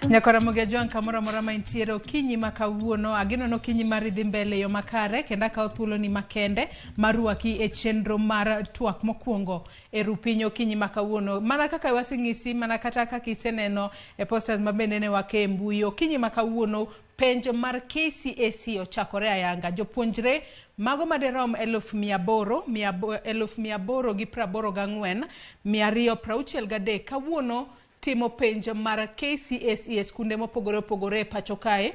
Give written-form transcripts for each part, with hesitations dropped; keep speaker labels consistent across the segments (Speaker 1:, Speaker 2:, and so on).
Speaker 1: Nyakora Ramogi Ajwang' kamoro amora ma intiere okinyi ma kawuono ageno ni okinyi mari dhi mbele e yo makare kendo akawo thuoloni makende mar rwaki e chenro mar twak mokwongo e ru piny okinyi ma kawuono. Mana kaka waseng'isi mana kata kaka iseneno e posters ma bende ne wake e mbui okinyi ma kawuono penj mar KCSE ochakore ayanga. Jopuonjre mago maderom 800,000 884,263 kawuono timo penj mar KCSE e skunde mopogore opogore e pacho kae.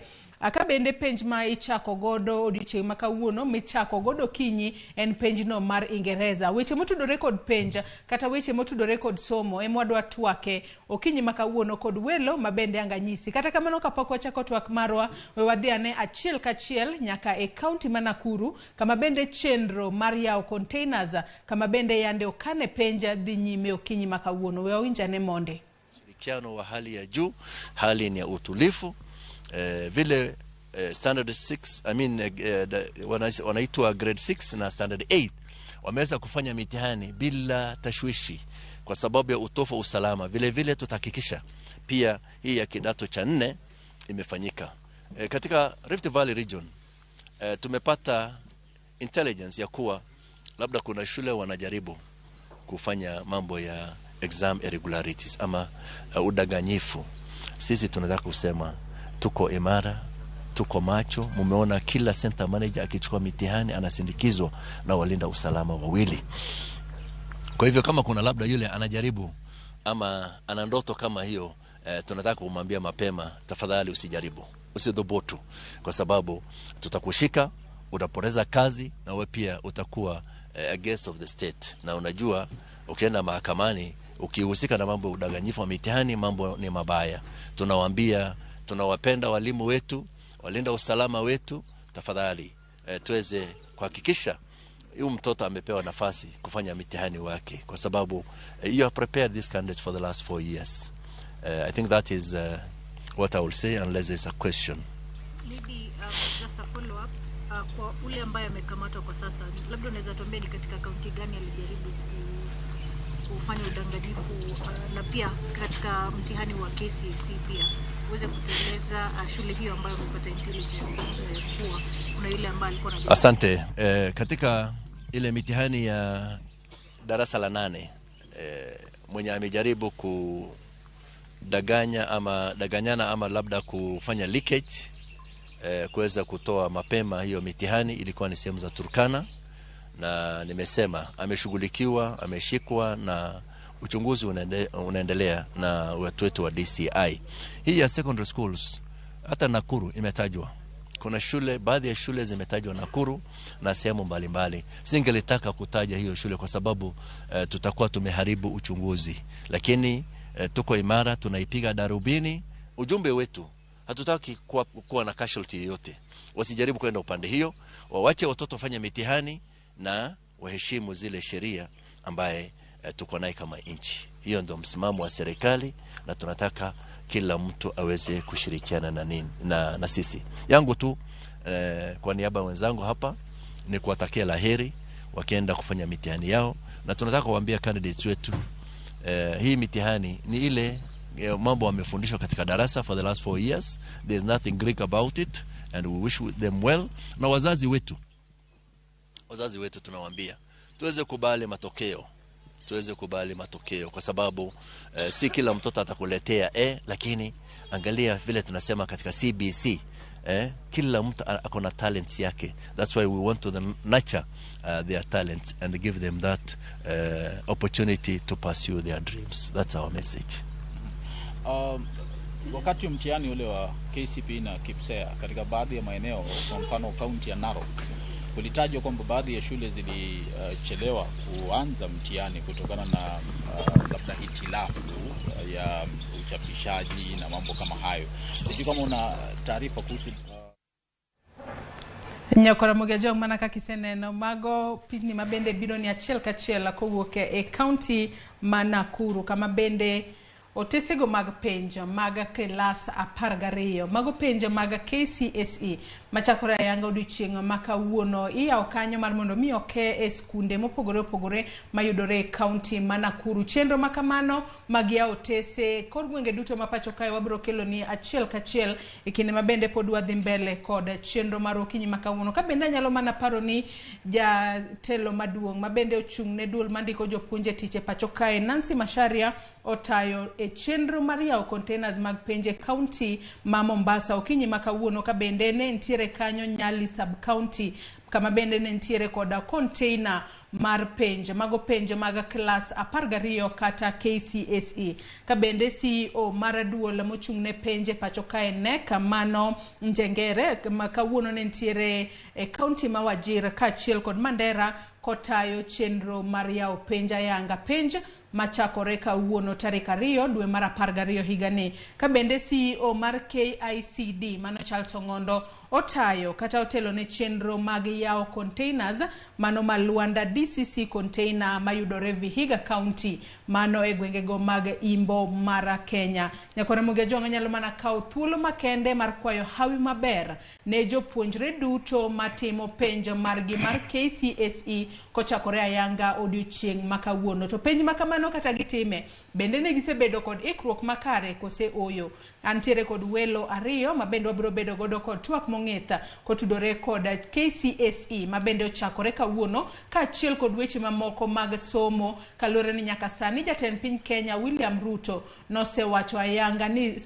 Speaker 1: Ka bende penj ma ichako godo odiochieng' ma kawuono michako godo okinyi en penjno mar Ingereza. Weche motudore kod penj kata weche motudore kod somo ema wadwa twake okinyi ma kawuono kod welo ma bende ang' anyisi. Kata kamano kapok wachako twak marwa, we wadhi ane achiel kachiel nyaka e kaunti ma Nakuru kama bende chenro mar yawo containers kama bende yande okane penj dhi nyime okinyi ma kawuono. We wawinj ane monde.
Speaker 2: Ushirikiano wa hali ya juu, hali ni ya utulivu vile standard 6, I mean, wanaitwa grade 6 na standard 8 wameweza kufanya mitihani bila tashwishi kwa sababu ya utofu wa usalama. Vile vile tutahakikisha pia hii ya kidato cha 4 imefanyika. Katika Rift Valley region tumepata intelligence ya kuwa labda kuna shule wanajaribu kufanya mambo ya exam irregularities ama udanganyifu. Sisi tunataka kusema tuko imara, tuko macho. Mumeona kila center manager akichukua mitihani anasindikizwa na walinda usalama wawili. Kwa hivyo kama kuna labda yule anajaribu ama ana ndoto kama hiyo, tunataka kumwambia mapema, tafadhali usijaribu, usidhubutu, kwa sababu tutakushika, utapoteza kazi na wewe pia utakuwa a guest of the state. Na unajua ukienda mahakamani ukihusika na mambo ya udanganyifu wa mitihani, mambo ni mabaya. Tunawaambia tunawapenda walimu wetu, walinda usalama wetu, tafadhali tuweze kuhakikisha huyu mtoto amepewa nafasi kufanya mitihani wake, kwa sababu you have prepared these candidates for the last 4 years. I think that is what I will say unless there's a question.
Speaker 3: Maybe just a follow up kwa ule ambaye amekamatwa kwa sasa, labda unaweza tuambia ni katika kaunti gani alijaribu kufanya udanganyifu na pia katika mtihani wa KCSE pia uweze kutueleza shule hiyo ambayo umepata intelligence kuwa kuna yule ambaye alikuwa anajaribu.
Speaker 2: Asante. Katika ile mitihani ya darasa la 8 mwenye amejaribu kudanganya ama danganyana ama labda kufanya leakage kuweza kutoa mapema hiyo mitihani ilikuwa ni sehemu za Turkana, na nimesema ameshughulikiwa, ameshikwa na uchunguzi unaendelea na watu wetu wa DCI. Hii ya secondary schools hata Nakuru imetajwa. Kuna shule, baadhi ya shule zimetajwa Nakuru na sehemu mbalimbali. Singelitaka kutaja hiyo shule kwa sababu tutakuwa tumeharibu uchunguzi. Lakini tuko imara, tunaipiga darubini. Ujumbe wetu, hatutaki kuwa na casualty yoyote. Wasijaribu kwenda upande hiyo, wawache watoto wafanye mitihani na waheshimu zile sheria ambaye tuko naye kama nchi. Hiyo ndio msimamo wa serikali na tunataka kila mtu aweze kushirikiana na sisi. Yangu tu kwa niaba ya wenzangu hapa ni kuwatakia laheri wakienda kufanya mitihani yao, na tunataka kuwaambia candidates wetu hii mitihani ni ile mambo wamefundishwa katika darasa for the last 4 years. There is nothing Greek about it and we wish them well. Na wazazi wetu tunawaambia tuweze kubali matokeo. Tuweze kubali matokeo kwa sababu si kila mtoto atakuletea A, lakini angalia vile tunasema katika CBC, kila mtu ako na talents yake. That's why we want to nurture their talents and give them that opportunity to pursue their dreams. That's our message.
Speaker 4: Wakati mtihani ule wa KCPE na KPSEA katika baadhi ya maeneo, kwa mfano kaunti ya Narok, kulitajwa kwamba baadhi ya shule zilichelewa kuanza mtihani kutokana na labda hitilafu ya uchapishaji na mambo kama hayo. Sijui kama una taarifa kuhusu
Speaker 1: Nyakora Ramogi Ajwang' mana kaka iseneno mago pichni mabende biro ni achiel kachiel kowuok e kaunti ma Nakuru kama bende Otesego mag penj mag kilas 12, mago penj mag KCSE machakore ayanga odiochieng' ma kawuono iyawo kanyo mar mondo mi oke e skunde mopogore opogore mayudore e kaunti ma Nakuru. Chenro ma kamano mag yawo otese kor gwenge duto ma pacho kae wabiro keloni achiel kachiel e kinde ma bende pod wadhi mbele kod chenro mar okinyi ma kawuono. Ka bende anyalo mana paro ni jatelo maduong' ma bende ochung' ne duol mandiko jopuonj e tich e pacho kae Nancy Macharia otayo e chenro mar yawo containers mag penj e kaunti ma Mombasa okinyi ma kawuono, ka bende ne nitiere kanyo Nyali sub county kama bende ne nitiere koda container mar penj mago penj mag klas 12 kata KCSE. Ka bende CEO mar duol mochung' ne penj e pacho kae KNEC mano Njengere ma kawuono ne nitiere e kaunti ma Wajir kaachiel kod Mandera kotayo chenro mar yawo penj ayanga penj machakore kawuono tarik 2 dwe mar 12 higani. Ka bende CEO mar KICD mano Charles Ong'ondo otayo kata otelo ne chenro mag yawo containers mano ma Luanda DCC container mayudore Vihiga County mano e gwengego mag Imbo mar Kenya. Nyakore Mugejonga nyalo mana kawo thuolo makende mar kwayo hawi maber ne jopuonjre duto matimo penj margi mar KCSE kochakore ayanga odiochieng' ma kawuono. To penj ma kamano kata gitime bende ne gisebedo kod ikruok makare kose oyo. Antiere kod welo ariyo ma bende wabiro bedo godo kod twak mong'ith kotudore kod KCSE ma bende ochakore kawuono kaachiel kod weche mamoko mag somo kaluwore ni nyaka sani jatend piny Kenya William Ruto nosewacho ayanga ni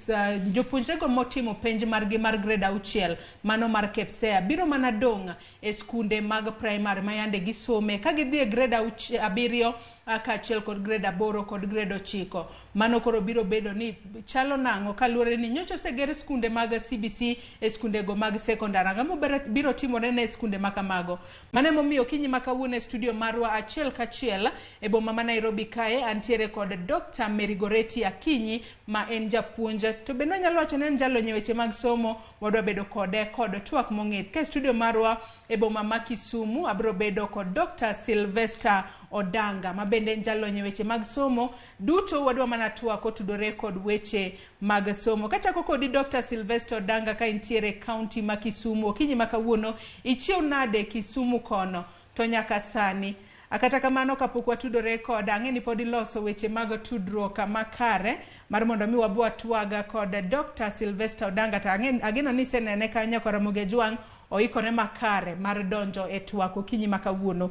Speaker 1: jopuonjrego motimo penj margi mar grade 6 mano mar KPSEA biro mana dong' e skunde mag primary ma yande gisome ka gidhi e grade 7 kaachiel kod grade 8 kod grade 9. Mano koro biro bedo ni chalo nang'o kaluwore ni nyocha oseger skunde mag CBC e skundego mag sekondar. Ang'o biro timore ne skunde ma kamago? Mano emomiyo okinyi ma kawuono e studio marwa achiel kachiel e boma ma Nairobi kae antiere kod Dr. Mary Goretti Akinyi ma en japuonj to bende wanyalo wacho ni en jalony e weche mag somo. Wadwa bedo kode kod twak mong'ith. Ka e studio marwa e boma ma Kisumu abiro bedo kod Dr. Sylvester Odanga ma bende en jalony e weche mag somo. Duto wadwa mana twak otudore kod weche mag somo. Kachako kodi Dr. Sylvester Odanga ka intiere kaunti ma Kisumu okinyi ma kawuono ichiew nade Kisumu kono to nyaka sani? Kata kamano kapok watudore kod ang'e ni pod iloso weche mag tudruok makare mar mondo mi wabwa twaga kod Dr. Sylvester Odanga to ageno ni isenene kanyo Ramogi Ajwang' oikore makare mar donjo e twak okinyi ma kawuono.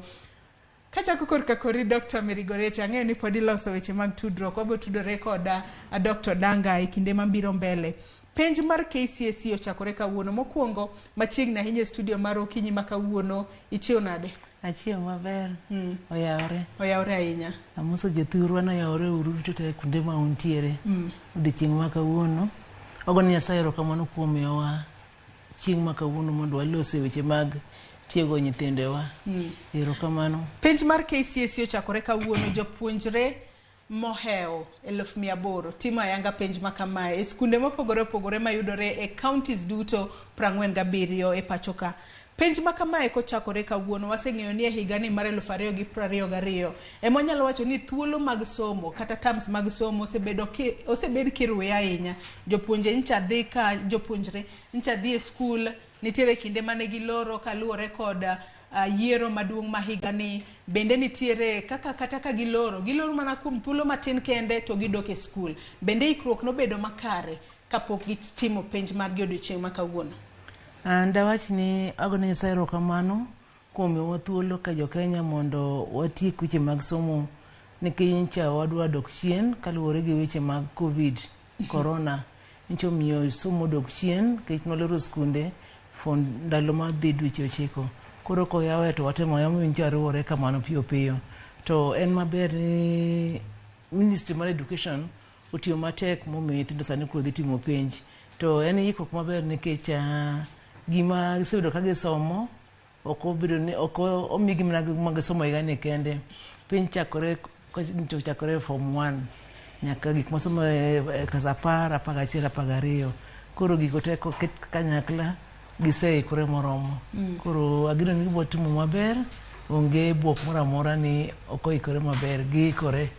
Speaker 1: Kachako korka kori Dr. Mary Goretti, ang'eyo ni pod iloso weche mag tudruok, wabiro tudore kod Dr. Odanga e kinde mabiro mbele. Penj mar KCSE ochakore kawuono. Mokwongo machiegni ahinya e studio mar okinyi ma kawuono, ichiew nade?
Speaker 5: Achiew maber. Oyawore.
Speaker 1: Oyawore ahinya.
Speaker 5: Amoso jothurwa noyawore uru duto te kuonde ma untiere. Odiochieng' ma kawuono. Wagone Nyasaye erokamano kuom miyowa chieng' ma kawuono mondo walose weche mag tiego nyithindewa. Erokamano.
Speaker 1: Penj mar KCSE ochakore kawuono. Jopuonjre mohewo 800,000 timo ayanga penj ma kamae e skunde mopogore opogore mayudore e counties duto 47 e pacho ka. Penj ma kamae kochakore kawuono, waseng'eyo ni e higani mar 2022 ema wanyalo wacho ni thuolo mag somo kata terms mag somo osebed kirwe ahinya. Jopuonje ncha dhi ka jopuonjre ncha dhi e skul, nitiere kinde mane giloro kaluwore kod yiero maduong' ma higani. Bende nitiere kaka kata ka giloro mana kuom thuolo matin kende to gidok e skul. Bende ikruok nobedo makare kapok gitimo penj margi odiochieng' ma kawuono?
Speaker 5: Dawach ni agone Nyasaye erokamano kuom miyowa thuolo ka jo-Kenya mondo watiek weche mag somo nikech nyocha wadwa dok chien kaluwore gi weche mag Covid corona. Nyocha omiyo somo odok chien nikech nwaloro skunde for ndalo madhi dweche 9. Koro koyawe to watemo ayawa nyocha riwore kamano piyo piyo. To en maber ni Ministry mar Education otiyo matek momiyo nyithindo sani koro dhi timo penj. To en ikruok maber nikech gima gisebedo ka gisomo ok obedo ni ok omigi mana gima gisomo higani kende. Penj chakore chakore form 1 nyaka gik masomo e klas 10, 11, 12. Koro gigo te koket kanyakla giseikore moromo. Koro ageno ni gibiro timo maber, onge buok moro amora ni ok oikore maber, giikore.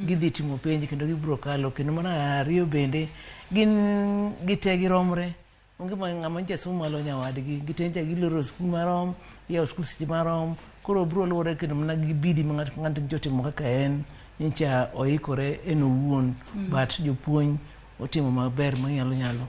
Speaker 5: Gidhi timo penj kendo gibiro kalo. Kendo mar ariyo bende gin gite giromre. Onge ng'ama nyicha somo malo nyawadgi. Gite nyicha giloro skul marom, giyawo skul seche marom. Koro biro luwore kendo mana gi bidii ma ng'ato ka ng'ato nyicha otimo kaka en. Nyicha oikore en owuon. But jopuonj otimo maber manyalo nyalo.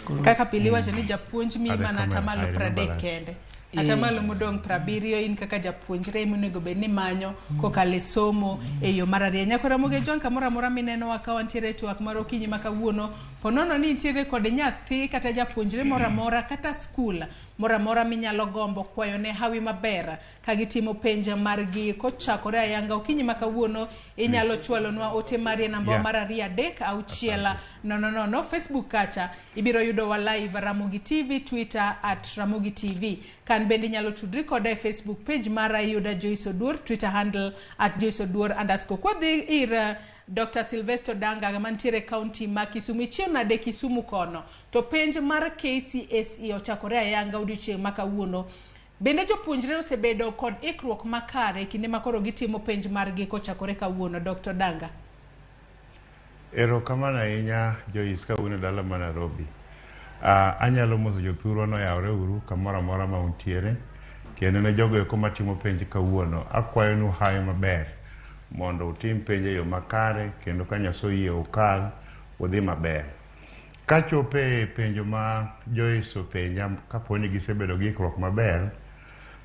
Speaker 5: Koro
Speaker 1: Kaka pile iwacho ni japuonj miyi
Speaker 6: Are
Speaker 1: mana
Speaker 6: kama-
Speaker 1: atamalo
Speaker 6: I remember
Speaker 1: 30
Speaker 6: that.
Speaker 1: kende. Atamalo modong' 70 in kaka japuonjre monego bed ni manyo kokalo e somo e yo mararieny. Nyako Ramogi Ojwang' kamoro amora minenowa ka wantiere e twak mar okinyi ma kawuono, ponono ni intiere kod nyathi kata japuonjre moro amora kata skul moro amora minyalo gombo kwayo ne hawi maber ka gitimo penj margi kochakore ayanga okinyi ma kawuono, inyalo chwalonwa ote mari e namba mar 2 3 6 0 0. Facebook kacha ibiro yudowa live Ramogi TV, Twitter at Ramogi TV. Kan bende inyalo tudri koda e Facebook page mara iyuda Joyce Oduor, Twitter handle at Joyce Oduor underscore. Kwadhi ir Dr. Sylvester Danga mantiere county ma Kisumu, ichiew nade Kisumu kono? To penj mar KCSE ochakore ayanga odiochieng' ma kawuono. Bende jopuonjre osebedo kod ikruok makare e kinde ma koro gitimo penj margi kochakore kawuono, Dr. Danga?
Speaker 6: Erokamano ahinya Joyce ka un e dala ma Nairobi. Anyalo moso jothurwa noyawre uru kamoro amora ma untiere kendo ne jogo eko matimo penj kawuono akwayo nu hawi maber mondo utim penj e yo makare kendo ka Nyasaye oyie ukal udhi maber. Kachopo e penjo ma Joyce openja kapo ni gisebedo gi ikruok maber,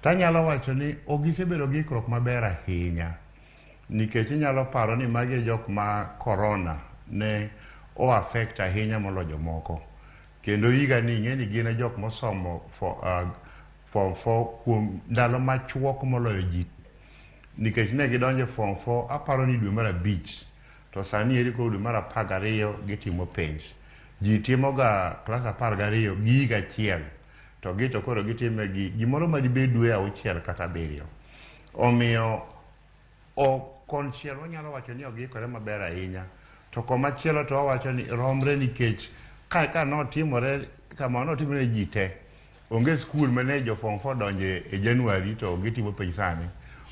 Speaker 6: tanyalo wacho ni ok gisebedo gi ikruok maber ahinya nikech inyalo paro ni magi e jok ma corona ne o affect ahinya moloyo jomoko. Kendo higa ni ing'e ni gin e jok mosomo form 4 kuom ndalo machuok moloyo ji nikech ne gidonjo e form 4 aparo ni dwe mar 5 to sani eri koro dwe mar 12 gitimo penj. Ji timoga klas 12 gi higa achiel to gi to koro gitime gi gimoro madibed dwe 6 kata 7. Omiyo konchiel wanyalo wacho ni ok giikore maber ahinya to komachielo to wawacho ni romre nikech ka notimore kama notimore ne ji te onge skul mane jo form 4 donje e January to gitimo penj sani.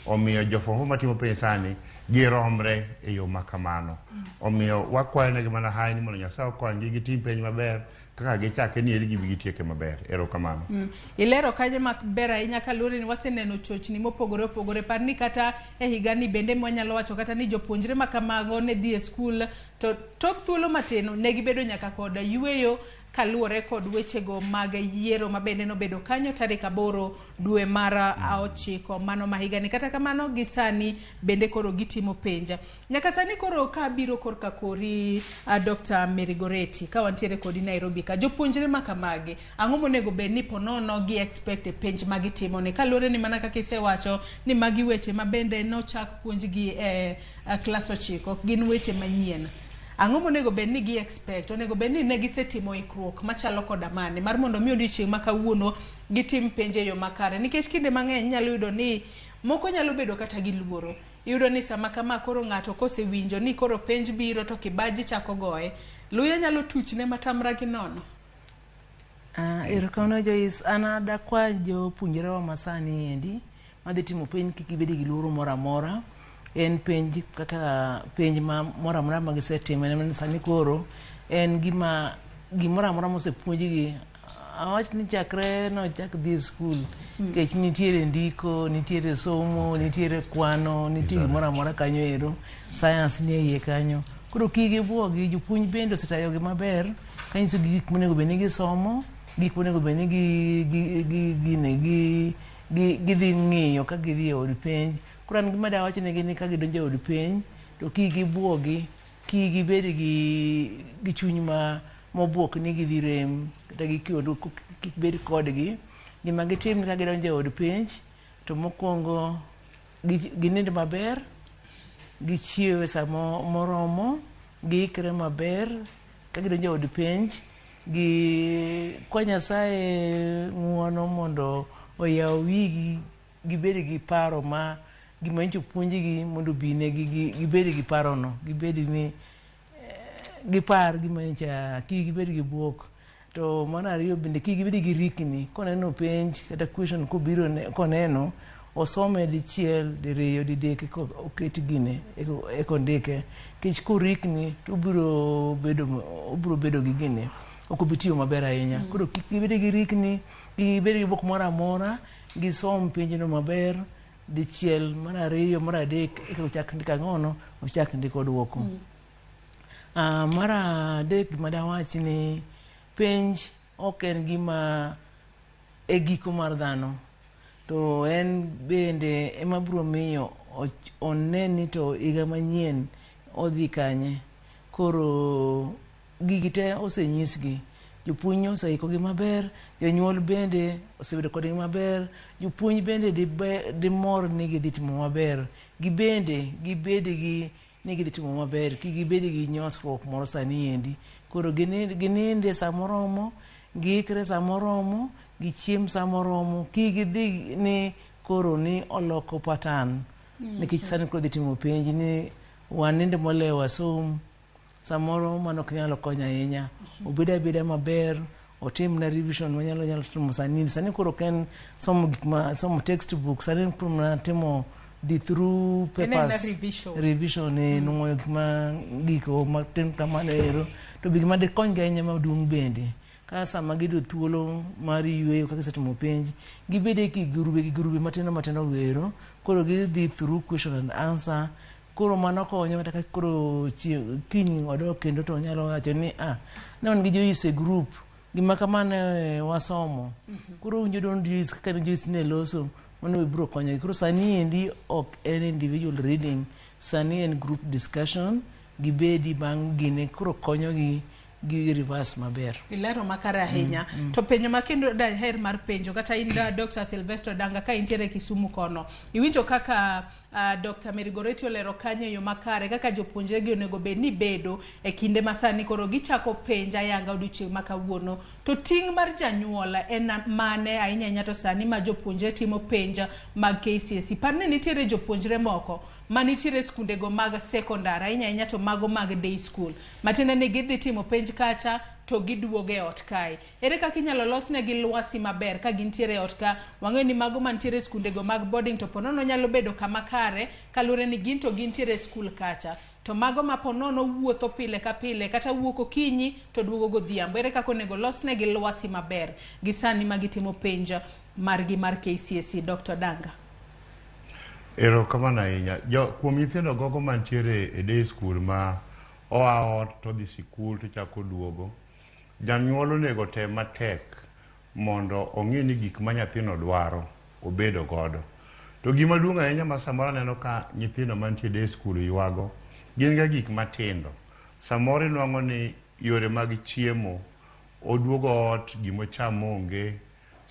Speaker 6: Omiyo jo form 4 matimo penj sani giromre e yo ma kamano. Omiyo wakwayo negi mana hawi ni mondo Nyasaye okonygi gitim penj maber kaka gichake ni eri gibi gitieke maber. Erokamano.
Speaker 1: Ilero kanyo maber ahinya kaluwore ni waseneno chochni mopogore opogore. Par ni kata e higani bende mwanyalo wacho kata ni jopuonjre ma kamago ne dhi e skul to tok thuolo matin ne gibedo nyaka kod yueyo kaluwore kod wechego mag yiero ma bende nobedo kanyo tarik 8 dwe mar 9 mano ma higani. Kata kamano gi sani bende koro gitimo penj. Nyaka sani koro ka biro korka kori Dr. Mary Goretti ka wantiere kodi Nairobi ka jopuonjre ma kamagi ang'o monego bed ni ponono gi expect e penj ma gitimo ni kaluwore ni mana kaka isewacho ni magi weche ma bende nochak puonjgi e klas 9 gin weche manyien. Ang'o monego bed ni gi expect? Onego bed ni ne gisetimo ikruok machalo koda mane mar mondo mi odiochieng' ma kawuono gitim penj e yo makare nikech kinde mang'eny inyalo yudo ni moko nyalo bedo kata gi luoro. Iyudo ni sama kama koro ng'ato kosewinjo ni koro penj biro to kibaji chako goye, luya nyalo tuchne matamra gi nono.
Speaker 5: Erokamano Joyce, an adakwa jopuonjrewa masani endi madhi timo penj kik gibed gi luoro moro amora. En penj kaka penj ma moro amora ma gisetimo en sani koro en gima gimoro amora mosepuonjgi awach ni chakre nochak dhi e skul nikech nitiere ndiko, nitiere somo, nitiere kwano, nitie gimoro amora kanyo ero, science nie iye kanyo. Koro kik gibuogi, jopuonj bende osetayogi maber kanyisogi gik monego bed ni gisomo, gik monego bed ni gidhi ng'iyo ka gidhi e od penj. Koro an gima dawach negi ni ka gidonjo e od penj to kik gibuogi, kik gibed gi chuny ma mobuok ni gidhi rem kata kik bed kodgi. Gima gitim ka gidonjo e od penj to mokwongo ginind maber, gichiew e sa moromo, giikre maber ka gidonjo e od penj, gi kwa Nyasaye ng'uono mondo oyaw wigi gibed gi paro ma gima nyocha opuonjgi mondo obinegi gibed gi parono, gibed ni gipar gima nyocha kik gibed gi buok. To mar ariyo bende kik gibed gi rikni koneno penj kata question kobiro koneno Osome dichiel, diriyo, didek eka oket gine eka ondike. Nikech korikni to obiro bedo gi gine, ok obi tiyo maber ahinya. Koro kik gibed gi rikni, kik gibed gi buk moro amora, gisom penjno maber dichiel, mar ariyo, mar adek eka ochak ndiko ang'ono, ochak ndiko duoko. Mar adek gima dawach ni penj ok en gima e giko mar dhano, to en bende ema biro miyo one ni to higa manyien odhi kanye. Koro gigi te osenyisgi, jopuonj oseikogi maber, jonyuol bende osebedo kodgi maber, jopuonj bende dimor ni gidhi timo maber, gibende gibed gi ni gidhi timo maber, kik gibed gi nyosruok moro sani endi. Koro gininde samoromo, giikre samoromo, gichiem samoromo, kik gidhi ni koro ni oloko patan. Nikech sani koro dhi timo penj ni wanind molewo wasom, samoro mano ok nyalo konyo ahinya. Obed abeda maber, otim na revision manyalo nyalo timo sani. Sani koro ok en somo gik ma somo textbook, sani koro mana timo dhi through
Speaker 1: En ena
Speaker 5: papers.
Speaker 1: revision.
Speaker 5: Revision e nuoyo gik ma giko matin kamano ero. To be gima dikonygi ahinya maduong' bende, ka sama giyudo thuolo mar yueyo ka gisetimo penj, gibed e grube gi grube matindo matindo go ero, koro gidhi through question and answer. Koro mano konyo kata ka koro kiny odok kendo to onyalo wacho ni ne wan gi Joyce e group, gima kamano wasomo. Koro owinjo duond Joyce kaka ne Joyce ne loso, mano be biro konyogi. Koro sani endi ok en individual reading, sani en group discussion, gibedi bang' gine koro konyogi gi reverse maber.
Speaker 1: Ilero makare ahinya. To penjo ma kendo daher mar penjo kata in Dr. Sylvester Odanga ka intiere Kisumu kono. Iwinjo kaka Dr. Mary Goretti olero kanyo e yo makare kaka jopuonjre gi onego bed ni bedo e kinde ma sani koro gichako penj ayanga odiochieng' ma kawuono. To ting' mar janyuol en mane ahinya ahinya to sani ma jopuonjre timo penj mag KCSE. Par ni nitiere jopuonjre moko manitiere skundego mag sekondar ahinya ahinya to mago mag day school. Matiende ni gidhi timo penj kacha to giduogo e ot kae. Ere kaka inyalo losnegi lwasi maber ka gintiere e ot ka? Wang'eyo ni mago mantiere e skundego mag boarding to ponono nyalo bedo kama kare kaluwore ni gin to gintiere e skul kacha. To mago ma ponono wuotho pile ka pile kata wuok okinyi to duogo godhiambo. Ere kaka onego losnegi lwasi maber gi sani ma gitimo penj margi mar KCSE? Dr. Danga.
Speaker 6: Erokamano ahinya. Kuom nyithindo gogo mantiere e day school ma oa ot to dhi sikul to chako duogo, janyuol onego tem matek mondo ong'i ni gik ma nyathino dwaro obedo godo. To gima duong' ahinya ma samoro aneno ka nyithindo mantie day school ywago gin ga gik matindo. Samoro inuang'o ni yore mag chiemo, oduogo ot gimocham onge,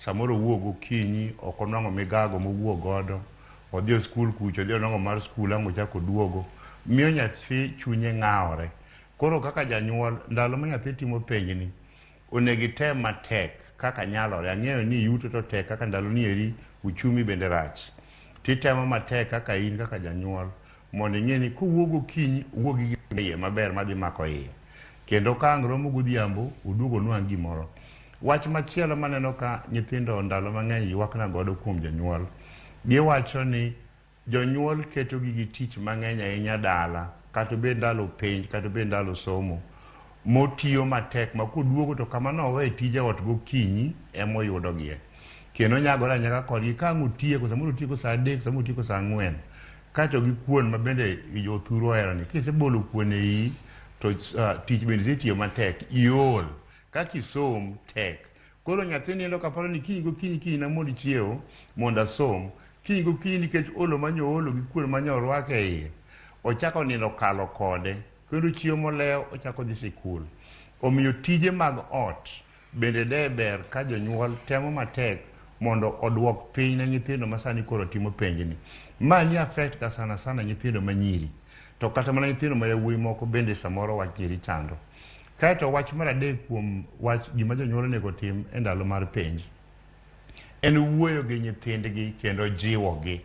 Speaker 6: samoro owuok gokinyi ok onwang'o migago mowuok godo, odhi e skul kucho, odhi onwang'o mar skul ang' ochako oduogo, miyo nyathi chunye ng'awore. Koro kaka janyuol, ndalo ma nyathi timo penjni, onego item matek kaka nyalore. Ang'eyo ni yuto to tek kaka ndalo ni eri uchumi bende rach. Titemo matek kaka in kaka janyuol mondo ing'e ni kowuok gokinyi, owuok gi gima iye maber madhi mako iye. Kendo ka ang' romo godhiambo, oduog onwang' gimoro. Wach machielo maneno ka nyithindo ndalo mang'eny ywakna godo kuom jonyuol, giwacho ni jonyuol ketogi gi tich mang'eny ahinya dala, kata obed ndalo penj, kata obed ndalo somo, motiyo matek ma koduogo to kama nowe tije ot gokinyi emoyudogie. Kendo onyagore anyaga kodgi ka ang' otieko, samoro otieko saa 3, samoro otieko saa 4, kaeto gi kuon ma bende jothuru ohero ni, kisebolo kuon e iyi, to tich bende isetiyo matek, iol, kaka isom tek. Koro nyathi nindo kaparo ni kiny gokinyi kiny na mondo chiewo mondo asom, kiny gokinyi nikech olo manyo olo gi kuon manyo orwako e iye, ochako nindo kalo kode, kendo chiewo molewo ochako dhi sikul. Omiyo tije mag ot bende de ber ka jonyuol temo matek mondo oduok piny ne nyithindo ma sani koro timo penjni. Ma ni affect ka sana sana nyithindo ma nyiri, to kata mana nyithindo ma yawuoyi moko bende samoro wach nyiri chando. Kaeto wach mar adek kuom wach gima jonyuol onego tim e ndalo mar penj en wuoyo gi nyithindgi kendo jiwogi.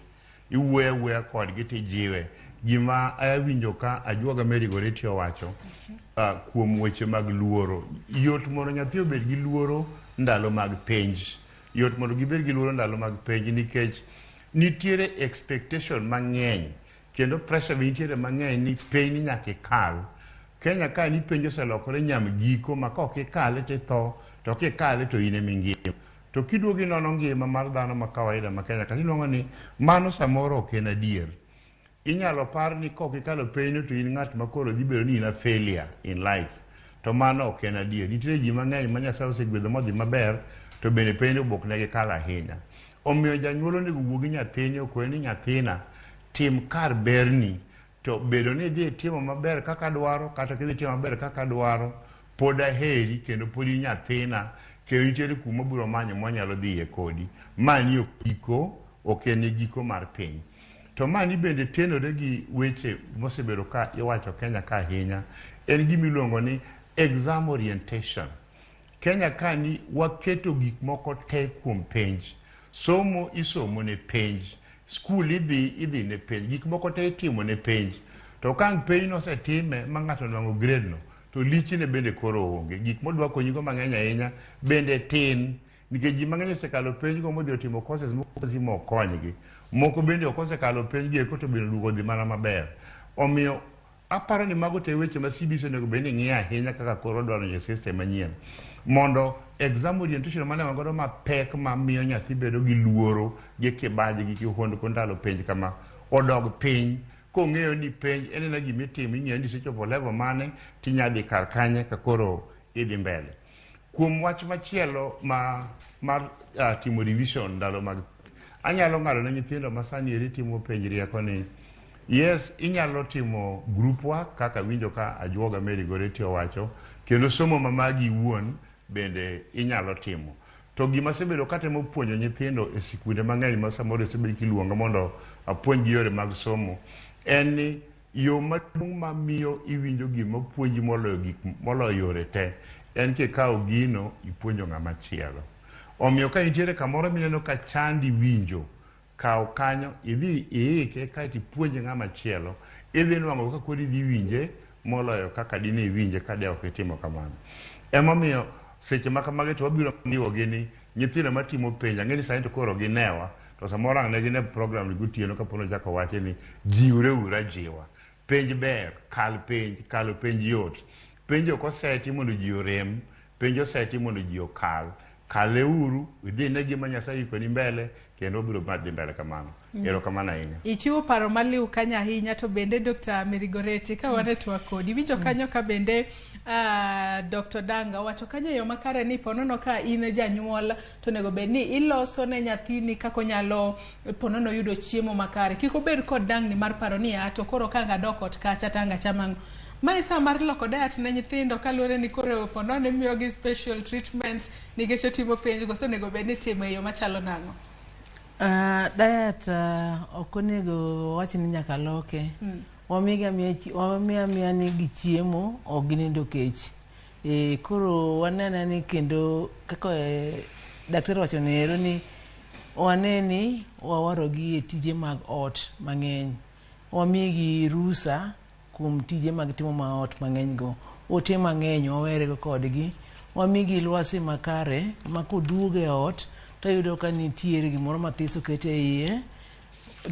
Speaker 6: Iwuoyo awuoya kodgi tijiwe. Gima awinjo ka Ajuoga Mary Goretti owacho kuom weche mag luoro. Yot mondo nyathi obed gi luoro ndalo mag penj. Yot mondo gibed gi luoro ndalo mag penj nikech Nitiere expectation mang'eny kendo pressure be nitiere mang'eny ni penj ni nyaka ikal. Kenya ka ni penj oselokore nyam giko ma kok ikale to itho, to kikale to in ema ingima. To kiduogo inono ngima mar dhano ma kawaida ma Kenya ka, inuang'o ni mano samoro ok en adier. Inyalo par ni kok ikalo penjno to in ng'at ma koro dhi bedo ni in a failure in life. To mano ok en adier. Nitiere ji mang'eny ma Nyasaye osegwedho modhi maber to bende penjno bok ne gikalo ahinya. Omiyo janyuol onego wuo gi nyathine okone ni nyathina tim kar berni to bedo ni idhi itimo maber kaka adwaro kata ok idhi timo maber kaka adwaro pod aheri kendo pod in nyathina kendo nitiere kuma biro manyo mwanyalo dhiye kodi. Mani ok giko, ok en e giko mar piny. To mani bende tenore gi weche mosebedo ka iwacho Kenya ka ahinya, en gima iluongo ni exam orientation. Kenya ka ni waketo gik moko te kuom penj. Somo isomo ne penj, skul idhi idhi ne penj, gik moko te itimo ne penj. To ka ang' penj nosetime ma ng'ato onwang'o grade no, to lichne bende koro onge. Gik modwa konyigo mang'eny ahinya bende tin. Nikech ji mang'eny osekalo penj go modhi otimo courses moko mokonygi. Moko bende ok osekalo penj gi eko to bende oduogo odhi mana maber. Omiyo aparo ni mago te weche ma CBC onego bed ni ng'iyo ahinya kaka koro odwa donjo e system manyien. Mondo exam orientation mane wan godo mapek mamiyo nyathi bedo gi luoro gi kibaji gi kihondko ndalo penj kama odog piny kong'eyo ni penj en ena gima itimo ing'eyo ni isechopo level mane tinya dhi kar kanye ka koro idhi mbele. Kuom wach machielo ma mar timo revision ndalo mag anyalo ng'ado ne nyithindo ma sani eri timo penj rieko ni yes inyalo timo group work kaka winjo ka ajuoga Mary Goretti owacho kendo somo ma magi iwuon bende inyalo timo. To gima asebedo katemo puonjo nyithindo e sikunde mang'eny ma samoro osebed kiluonga mondo apuonjgi yore mag somo en ni yo maduong' mamiyo iwinjo gima puonji moloyo gik moloyo yore te en kikawo gino ipuonjo ng'ama chielo. Omiyo ka nitiere kamoro mineno ka chandi winjo, kaw kanyo idhi iike kaeto ipuonje ng'ama chielo. Idhi nwang'o ka koro idhi winje moloyo kaka dine iwinje ka de ok itimo kamano. Emomiyo seche ma kamagi to wabiro jiwogi ni nyithindo matimo penj, ang'e ni sani to koro ginewa, to samoro ang' ne gine program ni gotieno kapo ni ochako owachi ni jiwre uru ajiwa. Penj ber, kal penj, kalo penj yot. Penj ok oseti mondo ji orem, penj oseti mondo ji okal. Kale uru, idhi ne gima Nyasaye oikoni mbele, kendo obiro dhi mbele kamano. Erokamano ahinya.
Speaker 1: Ichiwo paro maliw kanyo ahinya to bende Dr. Mary Goretti ka wan e twak kodi iwinjo kanyo ka bende Dr. Danga owacho kanyo e yo makare ni ponono ka in janyuol to onego bed ni iloso ne nyathini kaka onyalo ponono yudo chiemo makare kik obed kod dangni mar paro ni to koro ka ang' adok ot kacha to ang' acham ang'o. Mae sa mar loko diet ne nyithindo kaluwore ni koro ponono imiyogi special treatment nikech otimo penj koso onego bed ni itimo e yo machalo nang'o?
Speaker 5: Diet ok onego wach ni nyaka loke. Wamiya amiya ni gichiemo ok ginindo kech. Koro wanene ni kendo kaka daktari owacho ni ero ni wane ni wawarogi e tije mag ot mang'eny. Wamigi rusa kuom tije mag timo ma ot mang'eny go. Ote mang'eny wawerego kodgi. Wamigi lwasi makare ma koduogo e ot to yudo ka nitiere gimoro mathis oket e iye.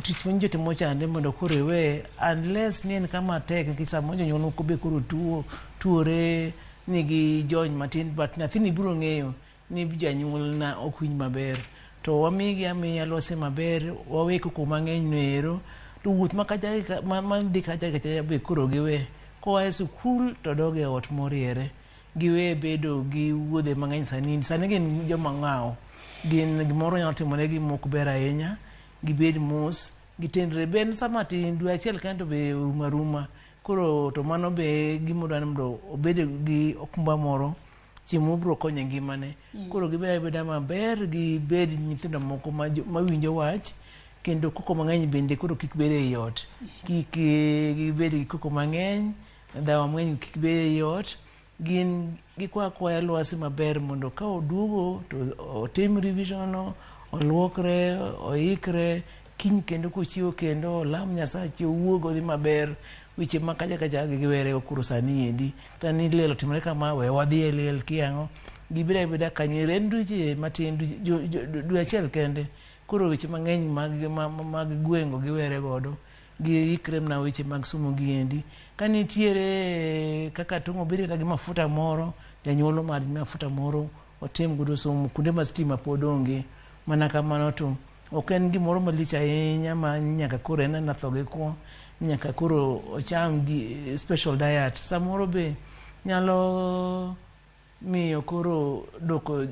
Speaker 5: Tich ma nyocha timo chande mondo koro iwe unless ni en kama tek nikech samoro jonyuol moko be koro tuo tuore nigi jony matin but nyathini biro ng'eyo ni janyuolna ok winj maber. To wamigi amiya lwasi maber, wawe koko mang'eny no ero. To wuoth ma kacha ma dhi kacha kacha be koro giwe. Koa e sikul to dog e ot moriere. Giwe bedo gi wuodhe mang'eny sani. Sani gin joma ng'aw. Gin gimoro nyalo timonegi mok ber ahinya. Gibed mos, gitenre. Be en sama tin, dwe achiel kende to be orumo aruma. Koro to mano be gima odwa ni mondo obed gi okumba moro chieng' moro biro konyo e ngimane. Koro gibed abeda maber, gibed nyithindo moko mawinjo wach kendo koko mang'eny bende koro kik bed ei ot. Kik gibed gi koko mang'eny, dhawo mang'eny kik bed ei ot. Gin gikwa akwaya lwasi maber mondo ka oduogo to otim revision no, oluokre, oikre, kiny kendo kochiewo kendo olam Nyasache owuog odhi maber. Weche ma kacha kacha gi giwere go koro sani endi. Kata ni liel otimore kama, we wadhi e liel kiang'o. Gibed abeda kanyo. En dweche matin, dwe achiel kende. Koro weche mang'eny mag gwengo giwere godo, giikre mana weche mag somo giendi. Ka nitiere kaka tong' obed kata gi mafuta moro, janyuol omadh mafuta moro otim godo somo kuonde ma stima pod onge. Mana kamano to ok en gimoro malich ahinya ma nyaka koro en ena tho gi kwo, nyaka koro ocham gi special diet. Samoro be nyalo miyo koro doko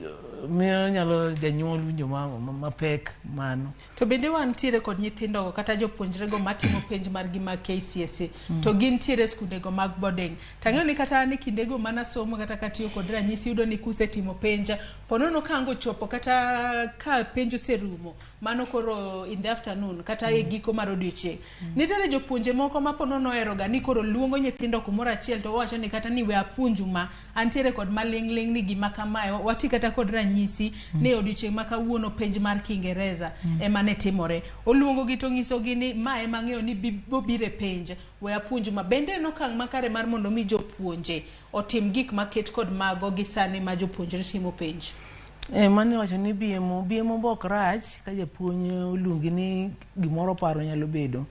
Speaker 5: miyo nyalo janyuol winjo mapek mano.
Speaker 1: To bende wantiere kod nyithindogo kata jopuonjrego matimo penj margi mag KCSE to gintiere e skundego mag boarding. Tang'eyo ni kata an e kindego manasomo kata katiyo kod ranyisi iyudo ni kusetimo penj ponono ka ang' ochopo kata ka penj oserumo mano koro in the afternoon kata e giko mar odiochieng'. Nitiere jopuonje moko ma ponono oheroga ni koro luongo nyithindo kumoro achiel to wawacho ni kata ni we apuonju ma antiere kod maling'ling' ni gima kamae wati kata kod ranyisi ni odiochieng' ma kawuono penj mar Kiingereza ema ne timore. Oluongo gi to onyisogi ni ma ema ang'eyo ni bobiro e penj we apuonju ma. Bende en okang' makare mar mondo mi jopuonje otim gik maket kod mago gi sani ma jopuonjre timo penj?
Speaker 5: Mano iwacho ni BMO, BMO be ok rach ka japuonj oluongi ni gimoro oparo nyalo bedo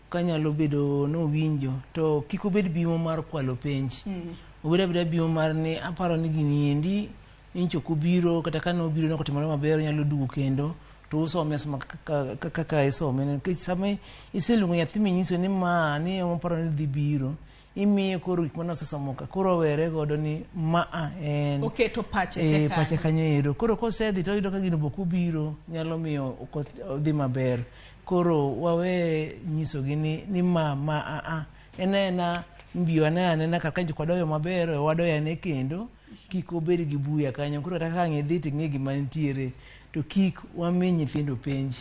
Speaker 5: ka nyalo bedo nowinjo to kik obed BMO mar kwalo penj. Obed abeda BMO mar ni aparo ni gini endi nyocha ok obiro kata ka nobiro nokotimore maber onyalo duogo kendo to usome asoma kaka isome nikech sama iseluongo nyathi minyiso ni ma ni ema aparo ni dhi biro imiye koro gik mane osesomo ka koro owere godo ni ma a en
Speaker 1: Oketo pache te
Speaker 5: pache
Speaker 1: kanyo.
Speaker 5: kanyo ero koro kosedhi to oyudo ka gino be ok obiro nyalo miyo ok odhi maber. Koro wawe nyisogi ni ma ma a a en aena mbiyo ane anena kaka nyocha wadoyo maber wadoyo ane kendo kik obed gi buya kanyo koro kata ka ang' idhi to ing'e gima nitiere to kik wami nyithindo penj.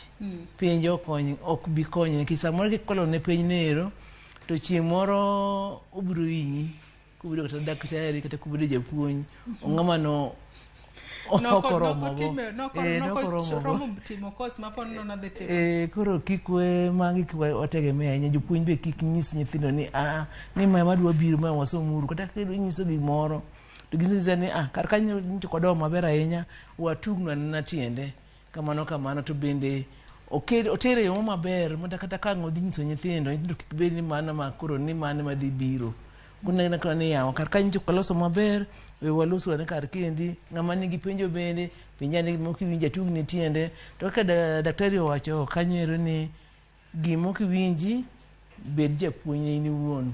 Speaker 5: Penj ok bi konyo nikech samoro kikwalo ne penj no ero to chieng' moro obiro hinyi kobedo kata daktari kata kobedo japuonj ong'ama no ok oromo go.
Speaker 1: Noko
Speaker 5: Nokoromo go.
Speaker 1: romo timo course ma pod nodhi timo.
Speaker 5: Koro kik we magi kik wategemea ahinya jopuonj be kik nyis nyithindo ni aa ni ma ema dwa biro ma wasomuru kata ka inyiso gimoro to ginyisi anyisa ni ah kar kanyo nyocha ok wadoyo maber ahinya watugno anena tiende kamano kamano to bende otere e yo maber mata kata ka ang' odhi nyiso nyithindo nyithindo kik bed ni mano ma koro ni mano ema dhi biro kunena kaka ni yawa kar kanyo nyocha ok waloso maber we walos ane kar kendi ng'ama nigi penjo bende penj ane gima ok iwinjo atugni tiende to kaka daktari owacho kanyo ero ni gima ok iwinji bed japuonj in iwuon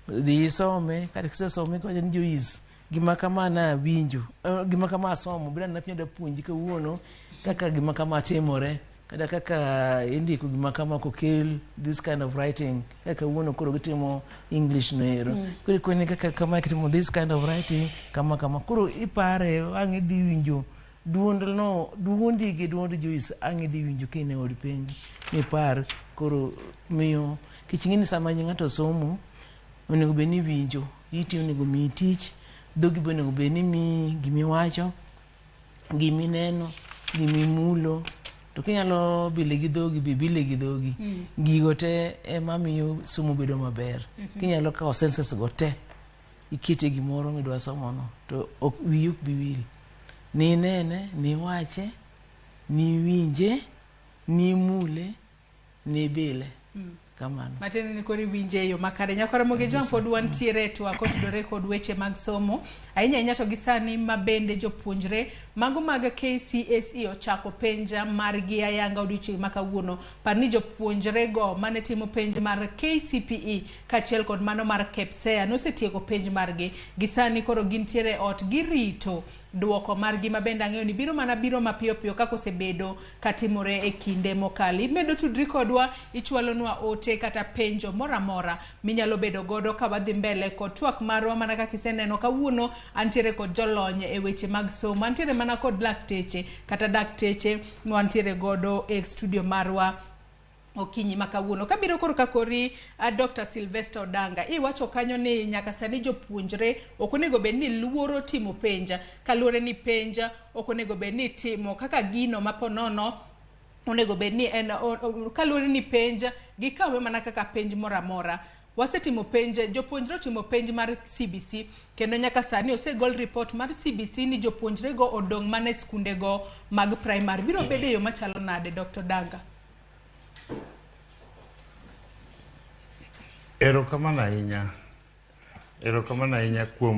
Speaker 5: dhi isome kata kisesome kiwacho ni Joyce gima kama nawinjo gima kama asomo bed anena piny adwa puonji kawuono kaka gima kama timore kata kaka indiko gima kama kokel this kind of writing kaka kawuono koro gitimo English no ero koro ikoni kaka kama kitimo this kind of writing kama kama koro ipare ang' idhi winjo duond no duondi gi duond Joyce ang' idhi winjo ka in e od penj mipar koro miyo nikech ing'e ni sama ng'ato somo onego bed ni iwinjo iti onego miyi tich dhogi be onego bed ni miyi gimiwacho gimineno gimimulo to kinyalo bile gi dhogi be bile gi dhogi gigo te ema miyo somo bedo maber kinyalo kawo senses go te ikete gimoro midwa somono to ok wiyi ok bi wil ninene niwache niwinje nimule nibile kamano.
Speaker 1: Matiende ni koro iwinje e yo makare. Nyakwara Mogi Jwang' pod wantiere e twak kotudore kod weche mag somo. Ahinya ahinya to gi sani ma bende jopuonjre mago mag KCSE ochako penj margi ayanga odiochieng' ma kawuono. Par ni jopuonjre go mane timo penj mar KCPE kaachiel kod mano mar KPSEA nosetieko penj margi. Gi sani koro gintiere e ot girito duoko margi ma bende ang'eyo ni biro mana biro mapiyo piyo kaka osebedo katimore e kinde mokalo. Imedo tudri kodwa, ichwalonwa ote kata penjo moro amora minyalo bedo godo ka wadhi mbele kod twak marwa mana kaka iseneno kawuono antiere kod jolony e weche mag somo, antiere mana kod lakteche kata dakteche mwantiere godo e studio marwa okinyi ma kawuono. Kabiro koro ka kori Dr. Sylvester Odanga, iwacho kanyo ni nyaka sani jopuonjre ok onego bed ni luoro timo penj, kaluwore ni penj ok onego bed ni itimo kaka gino ma ponono onego bed ni en kaluwore ni penj gikawe mana kaka penj moro amora. Wasetimo penj, jopuonjre otimo penj mar CBC kendo nyaka sani osegol report mar CBC ni jopuonjrego odong' mana e skundego mag primary. Biro bedo e yo machalo nade, Dr. Danga?
Speaker 6: Erokamano ahinya. Erokamano ahinya kuom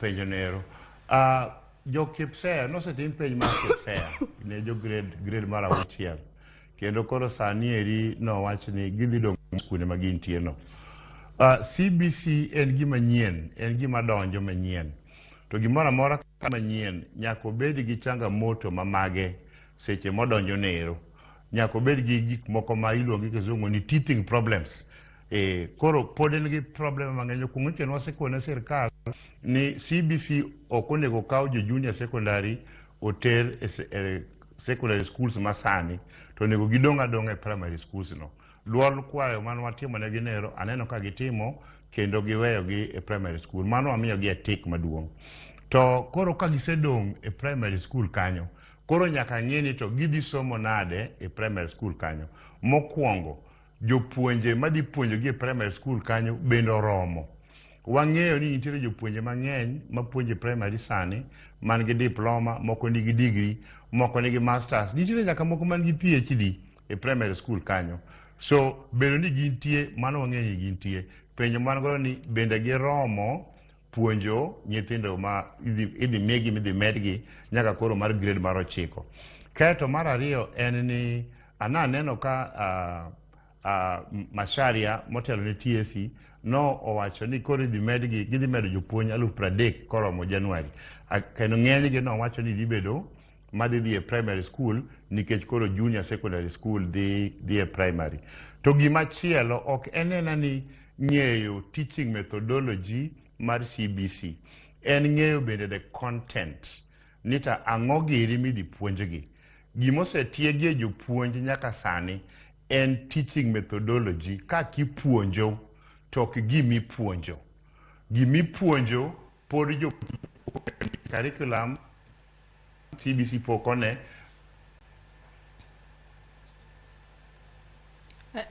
Speaker 6: penjo nero. Jo KPSEA nosetim penj mar KPSEA ne jo grade mar 6. Kendo koro sani eri nowach ni gidhi dong' skunde ma gintie no. CBC en gima nyien, en gima donjo manyien. To gimoro amora manyien nyaka obed gi changamoto mamage seche modonjo nero. Nyaka obed gi gik moko ma iluongo gi kizungu ni teething problems. Koro pod en gi problem mang'eny. Okuongo nyocha wasekone sirkal ni CBC ok onego kaw jo junior secondary oter e secondary schools masani, to onego gidong' adong'a e primary schools no. Duol kwayo mane watimo negi nero aneno ka gitimo kendo giweyogi e primary school. Mano wamiyogi e tik maduong'. To koro ka gisedong' e primary school kanyo, koro nyaka ng'e ni to gidhi somo nade e primary school kanyo. Mokwongo, jopuonje madhi puonjogi e primary school kanyo bende oromo. Wang'eyo ni nitiere jopuonje mang'eny mapuonjo e primary sani man gi diploma, moko nigi degree, moko nigi masters, nitiere nyaka moko man gi PhD e primary school kanyo. So bedo ni gintie, mano wang'eyo ni gintie. Penjo man godo ni bende giromo puonjo nyithindo ma idhi migi midhi medgi nyaka koro mar grade mar 9. Kaeto mar ariyo en ni aneno ka Macharia motelo ne TSC no owacho ni koro idhi medgi, gidhi medo jopuonj 30,000 koromo January. Kendo ng'enygi nowacho ni dhi bedo madhi dhi e primary school nikech koro junior secondary school dhi e primary. To gimachielo ok en ena ni ng'eyo teaching methodology mar CBC, en ng'eyo bende the content ni to ang'o giri midhi puonjgi. Gimosetiegi jopuonj nyaka sani en teaching methodology kaka ipuonjo to ok gimipuonjo. Gimipuonjo pod jo curriculum CBC pok one.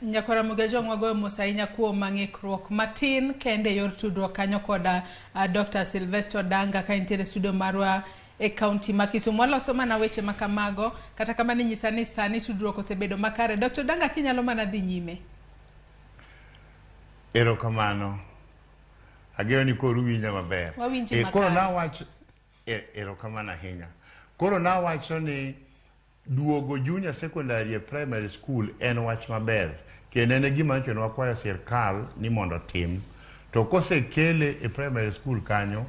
Speaker 1: Nyakora Mugejo wagoyo mos ahinya kuom ng'ikruok matin kende yor tudruok kanyo koda Dr. Sylvester Danga ka entiere studio marwa e kaunti ma Kisumu. Waloso mana weche makamago, kata kamano inyisa ni sani tudruok osebedo makare. Dr. Danga, kinyalo mana dhi nyime.
Speaker 6: Erokamano. Ageno ni koro uwinja maber.
Speaker 1: Wawinji makare.
Speaker 6: Koro nawacho, erokamano ahinya. Koro nawacho ni duogo junior secondary e primary school en wach maber kendo en e gima nyocha wakwayo sirkal ni mondo otim. To kosekele e primary school kanyo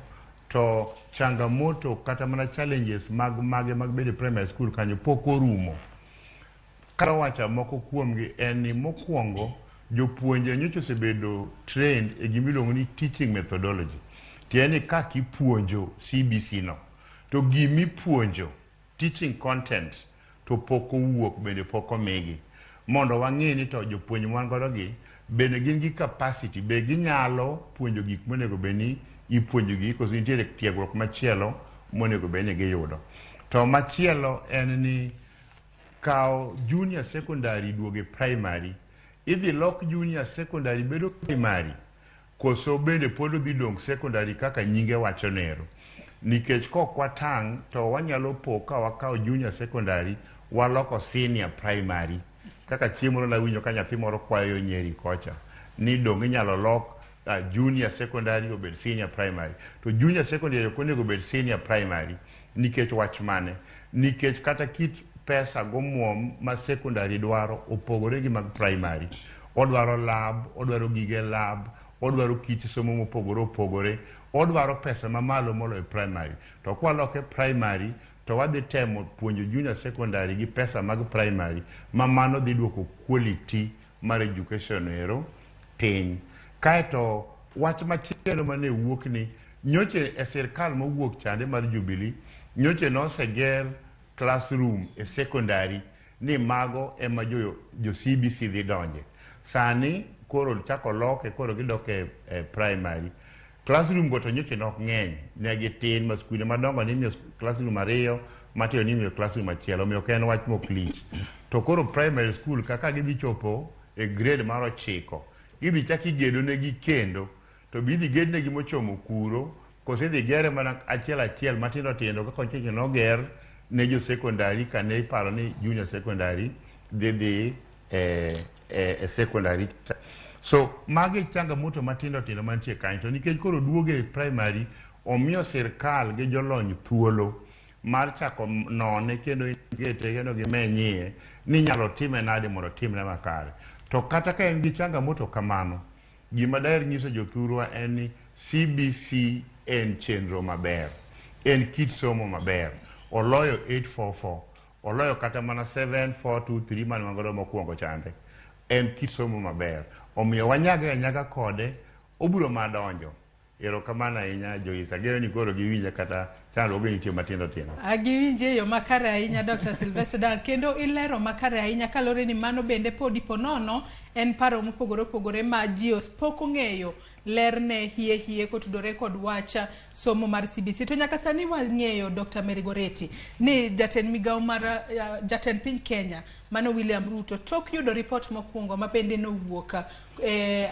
Speaker 6: to changamoto kata mana challenges mag mage mag bedo e primary school kanyo pok orumo. Kar wacho moko kuomgi en ni mokwongo jopuonje nyocha osebedo trained e gima iluongo ni teaching methodology. Tiende ni kaka ipuonjo CBC no, to gimipuonjo teaching content to pok owuok bende pok omigi. Mondo wang'e ni to jopuonj mwan godo gi bende gin gi capacity, be ginyalo puonjo gik monego bed ni ipuonjogi koso nitiere tiegruok machielo monego bed ni giyudo. To machielo en ni kawo junior secondary duogo e primary, idhi lok junior secondary bedo primary koso bende pod odhi dong' secondary kaka nyinge wacho nero. Nikech kok watang' to wanyalo po ka wakawo junior secondary waloko senior primary. Kaka chieng' moro nawinjo ka nyathi moro kwayo Nyeri kocha ni dong' inyalo lok junior secondary obed senior primary. To junior secondary ok onego obed senior primary nikech wach mane? Nikech kata kit pesa gomuom ma secondary dwaro opogore gi mag primary. Odwaro lab, odwaro gige lab, odwaro kit somo mopogore opogore, odwaro pesa mamalo moloyo primary. To kwaloke primary to wadhi temo puonjo junior secondary gi pesa mag primary ma mano dhi duoko quality mar education ero piny. Kaeto wach machielo mane wuok ni nyoche e sirkal mowuok chande mar Jubilee, nyoche noseger classroom e secondary ni mago ema jo CBC dhi donje. Sani koro chako loke, koro gidok e primary. Classroom go to nyoche nok ng'eny, ne gitin ma skunde madongo nimiyo classroom 2, matindo nimiyo classroom 1, omiyo ok en wach mok lich. To koro primary school kaka gidhi chopo e grade mar 9, Idhi chak igedonegi kendo, to be idhi gednegi mochomo kuro, koso idhi gere mana achiel achiel matindo tindo kaka nyocha noger ne jo secondary kane iparo ni junior secondary dhi dhi e secondary. So magi changamoto matindo tindo mantie kanyo, to nikech koro duoge e primary, omiyo sirkal gi jolony thuolo mar chako none kendo gete kendo gimenyie ni inyalo time nade mondo otimre makare. To kata ka en gi changamoto kamano, gima daher nyiso jothurwa en ni CBC en chenro maber, en kit somo maber, oloyo 844, oloyo kata mana 7423 mane wan godo mokwongo chande. En kit somo maber, omiyo wanyagre anyaga kode, obiro mana donjo. Erokamano ahinya Joyce, ageno ni koro giwinja kata chandruoge nitie matindo tindo.
Speaker 1: Giwinje e yo makare ahinya Dr. Sylvester Dan, kendo ilero makare ahinya kaluwore ni mano bende podi ponono en paro mopogore opogore ma ji pok ong'eyo lerne hie hie kotudore kod wach somo mar CBC. To nyaka sani wang'eyo Dr. Mary Goretti ni jatend migawo mar jatend piny Kenya mano William Ruto tok yudo ripot mokwongo ma bende nowuok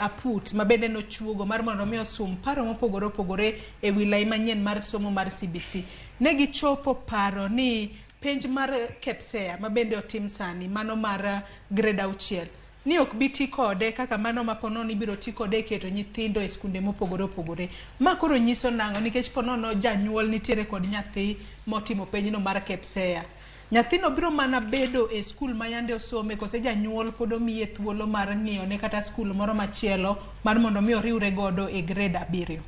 Speaker 1: aput ma bende nochuogo mar mondo mi osum paro mopogore opogore e wi lai manyien mar somo mar CBC. Ne gichopo paro ni penj mar KPSEA ma bende otim sani mano mar grade 6 ni ok bi ti kode kaka mano ma ponono ibiro ti kode e keto nyithindo e skunde mopogore opogore. Ma koro nyiso nang'o? Nikech ponono janyuol nitiere kod nyathi motimo penjno mar KPSEA. Nyathino biro mana bedo e skul ma yande osome kose janyuol pod omiye thuolo mar ng'iyone kata skul moro machielo mar mondo mi oriwre godo e grade 7.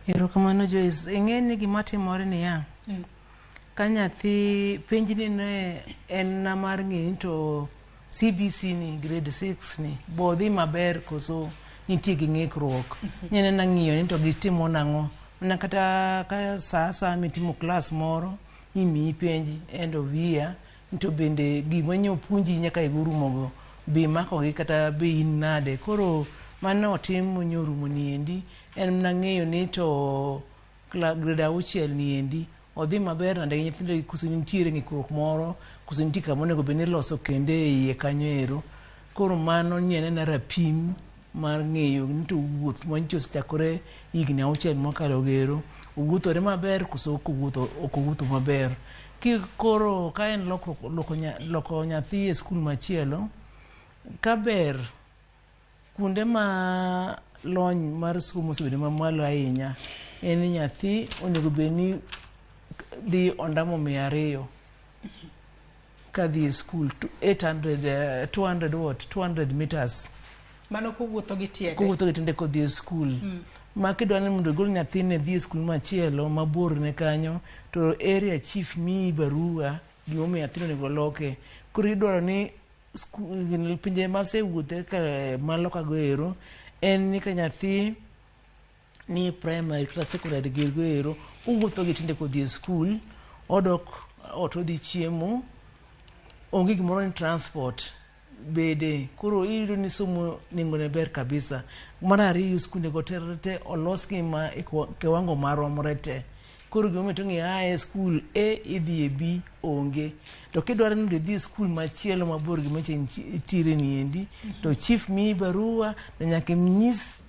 Speaker 5: Erokamano Joyce. Ing'e ni gima timore niya, ka nyathi penjni ne en na mar ng'e ni to CBC ni grade 6 ni bo dhi maber koso nitie gi ng'ikruok. Nyenena ng'iyo ni to gitimo nang'o. Mana kata ka sa asaya mitimo klas moro imiyi penj end of year to bende gima nyo puonji nyaka higa orumogo be imakogi kata be in nade. Koro mano otim monyo orumo niendi en mana ng'eyo ni to grade 6 niendi odhi maber nade gi nyithindo koso nitiere ng'ikruok moro koso nitie kama onego bed ni iloso kendo e iye kanyo ero. Koro mano nyenena rapim mar ng'eyo ni to wuoth manyicho osechakore higni 6 mokalo gero owuothore maber koso ok owuotho maber. Ki koro ka en loko nyathi e skul machielo, ka ber kuonde ma lony mar somo osebedo mamalo ahinya en ni nyathi onego bed ni dhi ondamo 200 kadhi e skul 800 200 what 200 meters
Speaker 1: Mano kowuotho gi tiende.
Speaker 5: Kowuotho gi tiende kodhi e skul. Ma kidwa ni mondo igol nyathini dhi e skul machielo mabor ne kanyo to area chief miyi barua gimomiyo nyathino onego loke. Koro idwaro ni pinje masewuothe ka maloka go ero en ni ka nyathi ni primary kata secondary go ero owuotho gi tiende kodhi e skul, odok ot odhi chiemo, onge gimoro ni transport bede. Koro iyudo ni somo nengone ber kabisa. Mar ariyo skunde go te olosgi ma e kiwango maromre te. Koro gimomiyo to ng'i a e skul A idhi e B onge. To kidwaro ni mondo idhi e skul machielo mabor gi macha itiere niendi, to chief miyi barua to nyaka inyis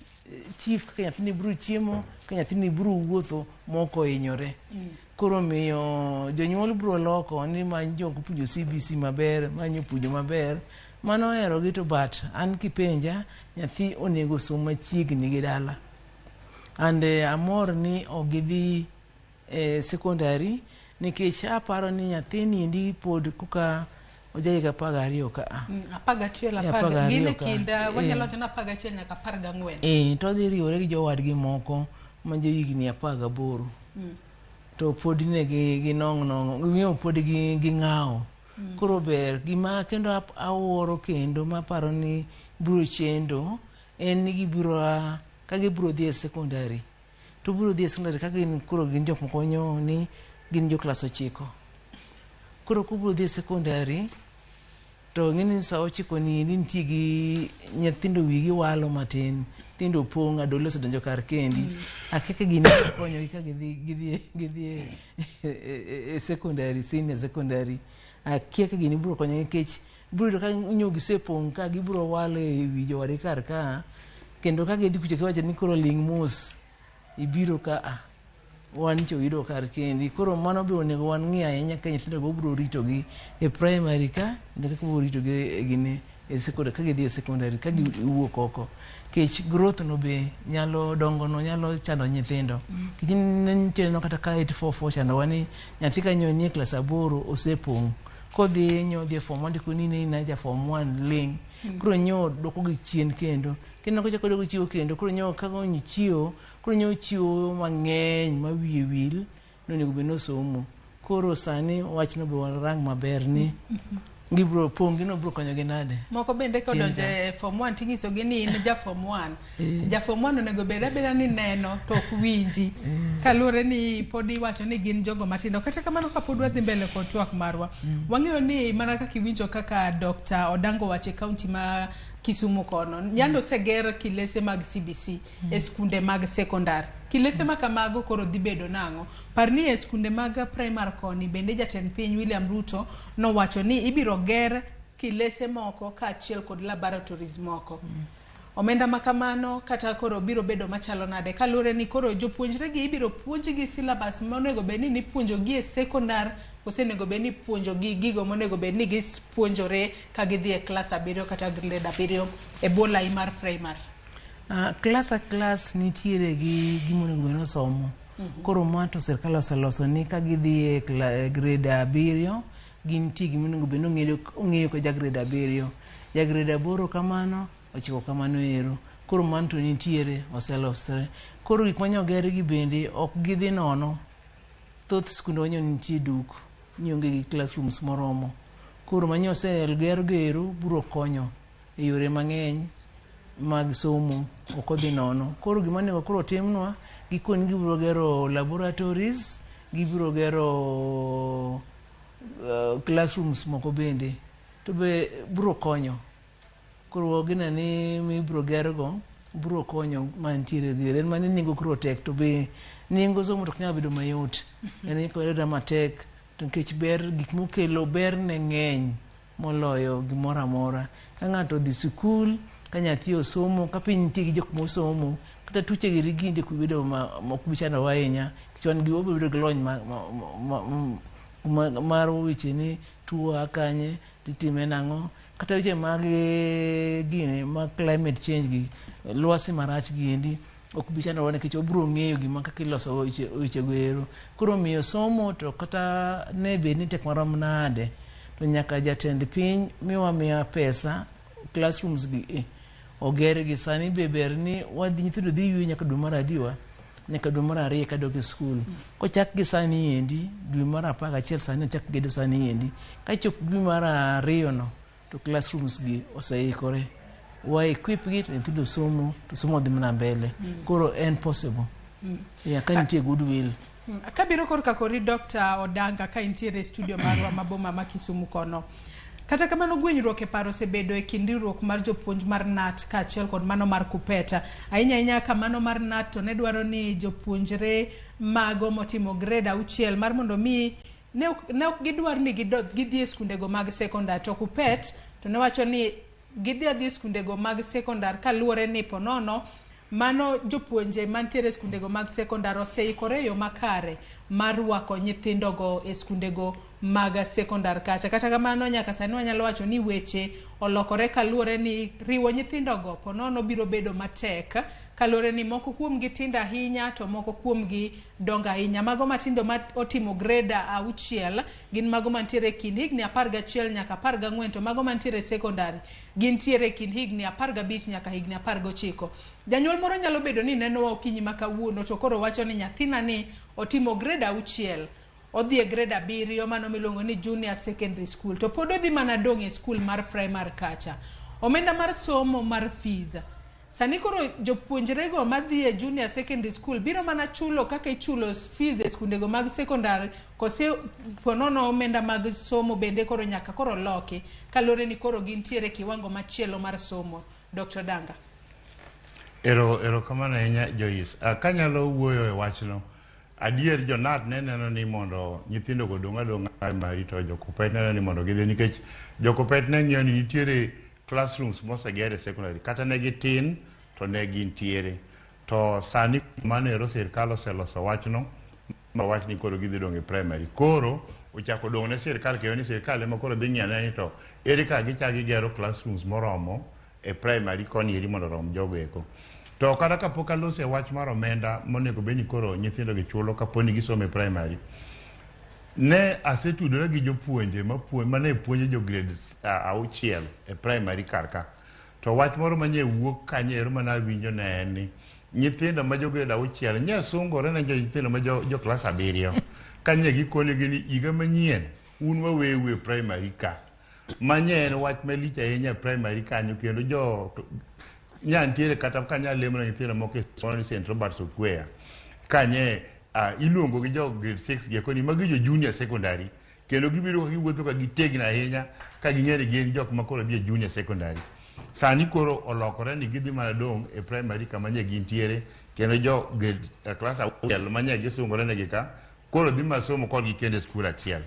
Speaker 5: chief kaka nyathini biro chiemo, kaka nyathini biro wuotho mok ohinyore. Koro miyo jonyuol biro loko ni many jok puonjo CBC maber, manyo puonjo maber. Mano oherogi to but an kipenja nyathi onego osom machiegni gi dala. And amor ni ok gidhi secondary nikech aparo ni nyathini endi pod koka oja higa 12 ka a.
Speaker 1: 11,
Speaker 5: 12
Speaker 1: gin e
Speaker 5: ka.
Speaker 1: kind wanyalo wacho ni 11 nyaka 14.
Speaker 5: To odhi riwore gi jowadgi moko ma jo higni 18. To pod ne gi nong' nong', ging'eyo pod gi ng'awo. Koro ber, gima kendo awuoro kendo maparo ni biro chendo en ni gibiro a, ka gibiro dhi e secondary. To biro dhi e secondary ka gin koro gin jok moko nyo ni gin jo klas 9. Koro kubiro dhi e secondary to ng'e ni sa 9 ni nitie gi nyithindo wigi walo matin, nyithindo pong', adole osedonjo kar kendi. Akia ka gini biro konyogi ka gidhi e secondary, senior secondary. Akia ka gini biro konyogi nikech Ibiro yudo ka nyo gisepong' ka gibiro walo e wi jowadgi kar ka kendo ka gidhi kucho kiwacho ni koro ling' mos ibiro ka a wan nyocha oyudo kar kendi. Koro mano be onego wang'i ahinya ka nyithindo go wabiro ritogi e primary ka kendo kaka wabiro ritogi e gine e secondary ka gidhi e secondary ka giwuok oko. Nikech growth no be nyalo dongo no nyalo chando nyithindo. Nikech nitie neno kata ka 844 chandowa ni nyathi ka nyo nie klas 8 osepong'. Kodhi nyo odhi e form 1 tikoni ni in ja form 1 ling'. Koro nyo duoko gi chien kendo. Kendo kochako duoko chiwo kendo koro nyo kaka onyo chiwo koro nyo chiwo mang'eny ma wiye wil nonego bed ni osomo. Koro sani wachno be warang maber ni gibiro pong' gino biro konyogi nade.
Speaker 1: Moko bende kodonjo e form 1 tinyisogi ni in ja form 1. Ja form 1 onego bed abeda ni neno to ok winji. Kaluwore ni pod iwacho ni gin jogo matindo. Kata kamano kapod wadhi mbele kod twak marwa. Wang'eyo ni mana kaka iwinjo kaka Dr. Odango wacho e kaunti ma Kisumu kono. Nyando oseger kilese mag CBC e skunde mag sekondar. Kilese ma kamago koro dhi bedo nang'o? Par ni e skunde mag primar koni bende jatend piny William Ruto nowacho ni ibiro ger kilese moko kaachiel kod laboratories moko. Omenda ma kamano kata koro biro bedo machalo nade kaluwore ni koro jopuonjre gi ibiro puonjgi syllabus monego bed ni nipuonjogi e sekondar koso onego bed ni ipuonjogi gigo monego bed ni gipuonjore ka gidhi e klas 7 kata grade 7 e bwo lai mar primary.
Speaker 5: Klas ka klas nitiere gi gima onego bed ni osomo. Koro ma to sirkal oseloso ni ka gidhi e grade 7 gintie gima onego bed ni ong'eyo ka ja grade 7. Ja grade 8 kamano, 9 kamano ero. Koro mano to nitiere, oselosre. Koro gik manyo ger gi bende ok gidhi nono. Thoth skunde wanyo nitie duk, ni onge gi classrooms moromo. Koro manyo oseger go ero biro konyo e yore mang'eny mag somo, ok odhi nono. Koro gima onego koro timnwa, gikoni gibiro gero laboratories, gibiro gero classrooms moko bende. To be biro konyo. Koro wageno ni mibiro gergo biro konyo mantiere gi. En mana ni nengo koro tek to be nengo somo to ok nyal bedo mayot. En ni koro matek to nikech ber gik mokelo ber ne ng'eny moloyo gimoro amora. Ka ng'ato odhi sikul, ka nyathi osomo, ka piny nitie gi jok mosomo, kata tuoche gi ginde ok bi bedo ok bi chandowa ahinya. Nikech wan gi wabiro bedo gi lony mar weche ni tuo a kanye, titime nang'o. Kata weche mag gini mag climate change gi, lwasi marach gi endi ok bi chandowa nikech wabiro ng'eyo gima kaka iloso weche go ero. Koro omiyo somo to kata ne bed ni tek marom nade, to nyaka jatend piny miwa miya pesa classrooms gi oger gi. Sani be ber ni wadhi nyithindo dhi yweyo nyaka dwe mar adiwa, nyaka dwe mar 2 kadok e skul. Kochak gi sani endi, dwe mar 11 sani ochak gedo sani endi. Kachop dwe mar 2 no, to classrooms gi oseikore. Wa equip gi to nyithindo somo, to somo dhi mana mbele. Koro en possible. Yeah, ka nitie goodwill.
Speaker 1: Kabiro korka kori Dr. Odanga ka intiere e studio marwa ma boma ma Kisumu kono. Kata kamano gwenyruok e paro osebedo e kind riwruok mar jopuonj mar KNUT kaachiel kod mano mar KUPPET. Ahinya ahinya ka mano mar KNUT to ne dwaro ni jopuonjre mago motimo grade 6 mar mondo mi ne ok gidwar ni gidhi e skundego mag sekondar, to KUPPET to ne wacho ni gidhi adhi e skundego mag sekondar kaluwore ni ponono mano jopuonje mantiere e skundego mag sekondar oseikore e yo makare mar rwako nyithindogo e skundego mag sekondar kacha. Kata kamano nyaka sani wanyalo wacho ni weche olokore kaluwore ni riwo nyithindogo ponono biro bedo matek kaluwore ni moko kuomgi tindo ahinya to moko kuomgi dongo ahinya. Mago matindo ma otimo grade 6 gin mago mantiere e kind higni 11 nyaka 14, to mago mantiere e sekondari gintiere e kind higni 15 nyaka higni 19. Janyuol moro nyalo bedo ni nenowa okinyi ma kawuono to koro wacho ni nyathina ni otimo grade 6, odhi e grade 7 mano miluongo ni junior secondary school, to pod odhi mana dong' e skul mar primary kacha. Omenda mar somo mar fees sani koro jopuonjrego madhi e junior secondary school biro mana chulo kaka ichulo fees e skundego mag sekondar, kose ponono omenda mag somo bende koro nyaka koro loki kaluwore ni koro gintiere kiwango machielo mar somo. Dr. Danga.
Speaker 6: Ero kamano ahinya Joyce. Kanyalo wuoyo e wachno, Adier jo-KNUT ne neno ni mondo nyithindo go odong' adong'a primary to jo-Kuppet neno ni mondo gidhi nikech jo-Kuppet ne ng'iyo ni nitiere classrooms moseger e secondary kata ne gitin to ne gintiere. To sani mano ero sirkal oseloso wachno ma wach ni koro gidhi dong' e primary. Koro ochako dong' ne sirkal kendo ni sirkal ema koro dhi ng'iyo ane ni to ere kaka gichako gigero classrooms moromo e primary koni eri mondo orom jogo eko. To kata kapok aloso e wach mar omenda monego bed ni koro nyithindo gi chulo kapo ni gisomo e primary, ne asetudora gi jopuonje mane puonjo jo grade 6 e primary kar ka. To wach moro manye wuok kanyo ero mane awinjo ne en ni nyithindo ma jo grade 6 nye sungore ne nyithindo ma jo klas 7 kanye gikonegi ni higa manyien un waweu e primary ka. Manye en wach malich ahinya e primary kanyo kendo jo nya nitiere kata kanya lemo ne nyithindo moko e St. Robert's Okwea kanye iluongo gi jo grade 6 gi koni magi jo junior secondary kendo gibiro ka giwuotho ka gitegno ahinya ka ging'e ni gin jok ma koro dhi e junior secondary. Sani koro olokore ni gidhi mana dong' e primary kama nye gintiere kendo jo grade class 6 manye gisungore negi ka koro dhi masomo kodgi kendo e skul achiel.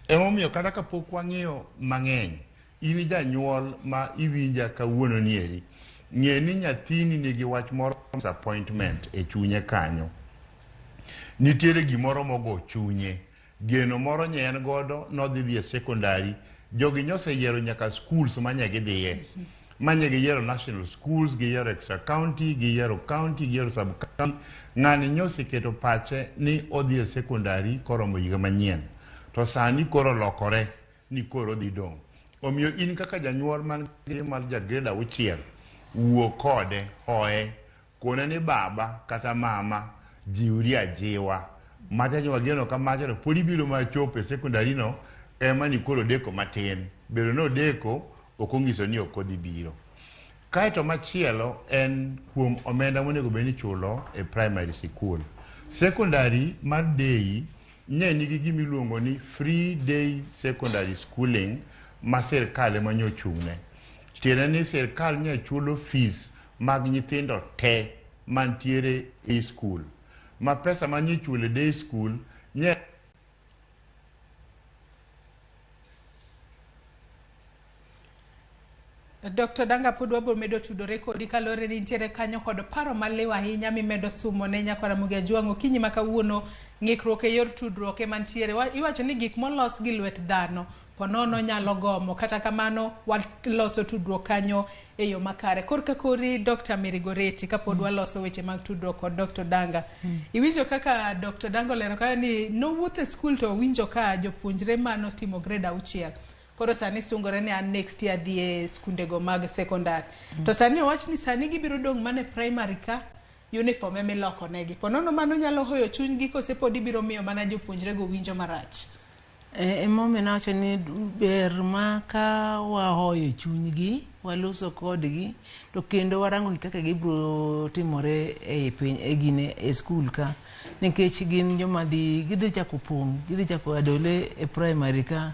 Speaker 6: Emomiyo kata kapok wang'iyo mang'eny, in janyuol ma iwinja kawuono nieri, ng'e ni nyathini nigi wach moro disappointment e chunye kanyo. Nitiere gimoro mogo chunye, geno moro nye en godo nodhi dhi e secondary, jogi nyoseyiero nyaka schools manye gidhiye. Manye giyiero national schools, giyiero extra county, giyiero county, giyiero sub county. Ng'ani nyoseketo pache ni odhi e secondary koromo higa manyien. To sani koro lokore ni koro odhi dong'. Omiyo in kaka janyuol man gi mar ja grade 6, wuo kode, hoye, kone ni baba kata mama jiwri ajiwa. Macha wageno kamacha to pod ibiro mana chopo e secondary no ema ni koro odeko matin. Bedo ni odeko ok onyiso ni ok odhi biro. Kaeto machielo en kuom omenda monego bed ni ichulo e primary sikul. Secondary mar day nye nigi gima iluongo ni free day secondary schooling ma sirkal ema nyo ochung'ne. Tiende ni sirkal nye chulo fees mag nyithindo te mantiere e school. Ma pesa ma ichulo e day school nye
Speaker 1: Dr. Danga pod wabiro medo tudore kodi kaluwore ni nitiere kanyo kod paro maliw ahinya mimedo sumo ne nyakwar Ramogi Ajwang' okinyi ma kawuono ng'ikruok e yor tudruok ema nitiere. Iwacho ni gik molos gi lwet dhano ponono nyalo gomo, kata kamano waloso tudruok kanyo e yo makare. Korka kori Dr. Mary Goretti kapod waloso weche mag tudruok kod Dr. Danga. Iwinjo kaka Dr. Danga olero kanyo ni nowuotho e skul to owinjo ka jopuonjre manotimo grade 6 koro sani sungore ni an next year dhi e skundego mag secondary. To sani owach ni sani gibiro dong' mana e primary ka uniform ema iloko negi. Ponono mano nyalo hoyo chunygi kose pod ibiro miyo mana jopuonjrego winjo marach?
Speaker 5: Emomiyo nawacho ni ber ma ka wahoyo chunygi, waloso kodgi, to kendo warango kaka gibiro timore e piny e gine e skul ka. Nikech gin joma dhi gidhi chako pong', gidhi chako adole e primary ka.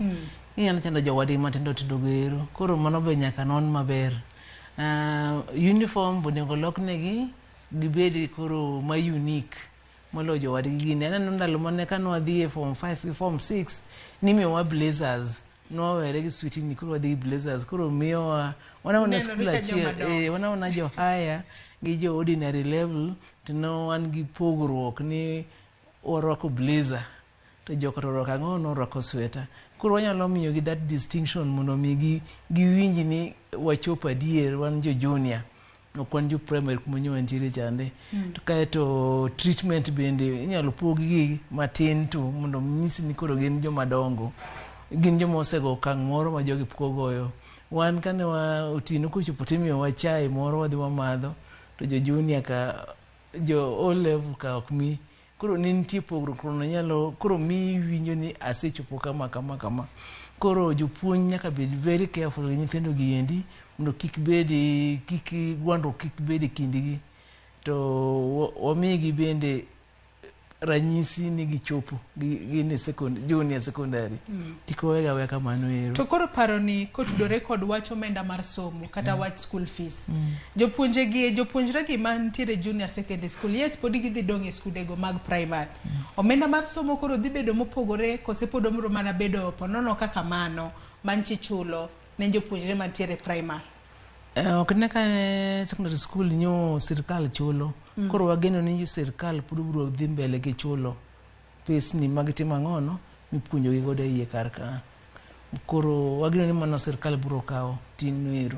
Speaker 5: Ginyalo chando jowadgi matindo tindo go ero. Koro mano be nyaka non maber. Uniform be onego loknegi gibed koro ma unique moloyo jowadgi gini. Aneno ndalo mane ka nwadhi e form 5 gi form 6 nimiyowa blazers. Nwawere gi switini koro wadhi gi blazers. Koro miyowa wan skul achiel, wan jo higher gi jo ordinary level to ne wan gi pogruok ni warwako blazer to joka to orwako ang'o norwako sweta. Koro wanyalo miyogi that distinction mondo mi giwinj ni wachopo adier wan jo junior ok wan jo primary kuma nyo wantiere chande. To kaeto treatment bende inyalo pog gi matin to mondo nyisi ni koro gin joma dongo. Gin joma osego okang' moro ma jogi pok ogoyo. Wan kane wa otieno kochopo timiyowa chai moro wadhi wamadho to jo junior ka jo O level ka ok mi. Koro ne nitie pogruok koro miyi iwinjo ni asechopo kama kama kama. Koro jopuonj nyaka bed very careful gi nyithindo gi endi mondo kik bedi kik gwandruok kik bed e kindgi. To wamigi bende ranyisi ni gichopo gin e junior secondary. Kik wawegi aweya kamano ero.
Speaker 1: To koro paro ni kotudore kod wach omenda mar somo kata wach school fees. Jopuonje gi jopuonjre gi mantiere junior secondary school, yes, pod gidhi dong' e skundego mag primary. Omenda mar somo koro dhi bedo mopogore kose pod obiro mana bedo ponono kaka mano manchi chulo ne jopuonjre mantiere primary?
Speaker 5: Ok ne ka secondary school nyo sirkal chulo. Koro wageno ni sirkal pod biro dhi mbele gi chulo pesni mag timo ang'ono mipuonjogi godo e iye kar ka. Koro wageno ni mano sirkal biro kawo ting' no ero.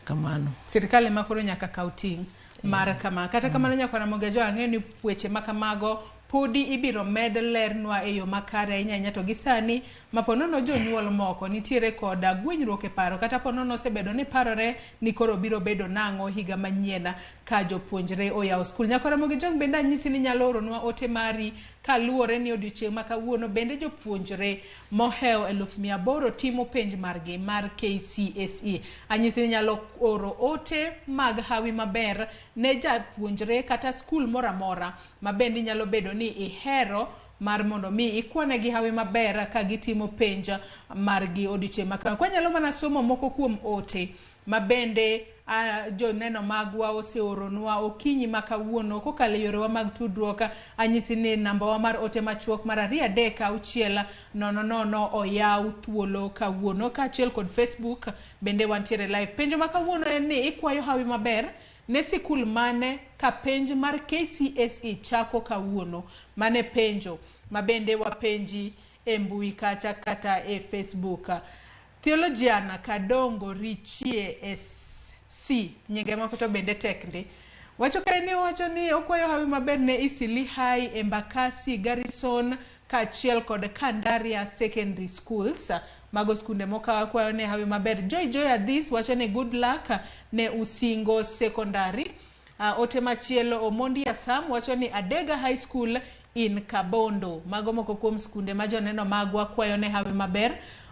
Speaker 5: Kamano.
Speaker 1: Sirkal ema koro nyaka kaw ting' mar kama. Kata kamano, nyaka Ramogi Ajwang', ang'eyo ni weche ma kamago podi ibiro med lernwa e yo makare ahinya ahinya, to gi sani ma ponono jonyuol moko nitiere koda gwenyruok e paro kata ponono osebedo ni parore ni koro biro bedo nang'o higa manyien ka jopuonjre oyawo skul. Nyaka Ramogi Ajwang' bende anyisi ni nyalo oronwa ote mari kaluwore ni odiochieng' ma kawuono bende jopuonjre mohewo 800,000 timo penj margi mar KCSE. Anyisi ni nyalo oro ote mag hawi maber ne japuonjre kata skul moro amora ma bende nyalo bedo ni ihero mar mondo mi ikwanegi hawi maber ka gitimo penj margi odiochieng' ma kawuono. Kwanyalo mana somo moko kuom ote ma bende joneno magwa oseoronwa okinyi ma kawuono kokalo e yorewa mag tudruok. Anyisi ni namba wa mar ote machuok mar 23600 oyaw thuolo kawuono, kaachiel kod Facebook bende wantiere live. Penjo ma kawuono en ni ikwayo hawi maber ne sikul mane ka penj mar KCSE chako kawuono? Mane penjo ma bende wapenji e mbui kacha kata e Facebook. Theologian Kadongo Richie SC, nyinge moko to bende tek ndi, wacho kae ni owacho ni okwayo hawi maber ne Isili High, Embakasi, Garrison kaachiel kod Kandaria Secondary Schools. Mago skunde mokaw akwayo ne hawi maber. Joy Joy Adhis wacho ni good luck ne Usingo Secondary. Ote machielo, Omondi Asam wacho ni Adega High School in Kabondo. Mago moko kuom skunde ma joneno magwa kwayo ne hawi maber.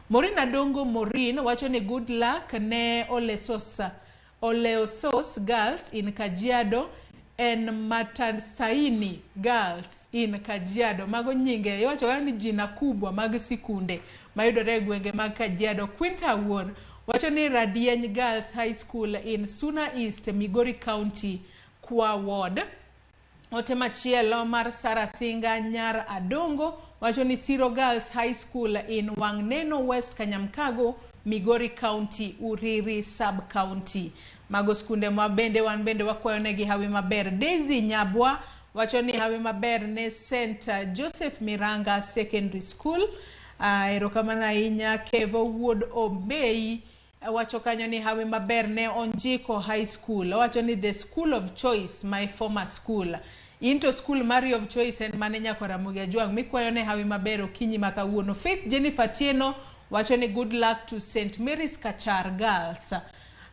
Speaker 1: Maureen Adongo Maureen wacho ni good luck ne Oleosos Girls in Kajiado en Matasaini Girls in Kajiado. Mago nyinge iwacho ga ni jina kubwa mag sikunde mayudore e gwenge mag Kajiado. Quinta Wuor wacho ni Radieny Girls High School in Suna East, Migori County, Kwa Ward. Ote machielo mar Sara Singa Nyar Adongo wacho ni Siro Girls High School in Wangneno West Kanyamkago, Migori County, Uriri Sub County. Mago skunde ma bende wan bende wakwayo negi hawi maber. Daisy Nyabwa wacho ni hawi maber ne St Joseph Miranga Secondary School. Erokamano ahinya. Kevo Wuod Ombei wacho kanyo ni hawi maber ne Onjiko High School. Owacho ni the school of choice, my former school. Into school mari of choice en mane, nyako Ramogi Ajwang', mikwayo ne hawi maber okinyi ma kawuono? Faith Jennifer Tieno wacho ni good luck to St Mary's Kachar Girls.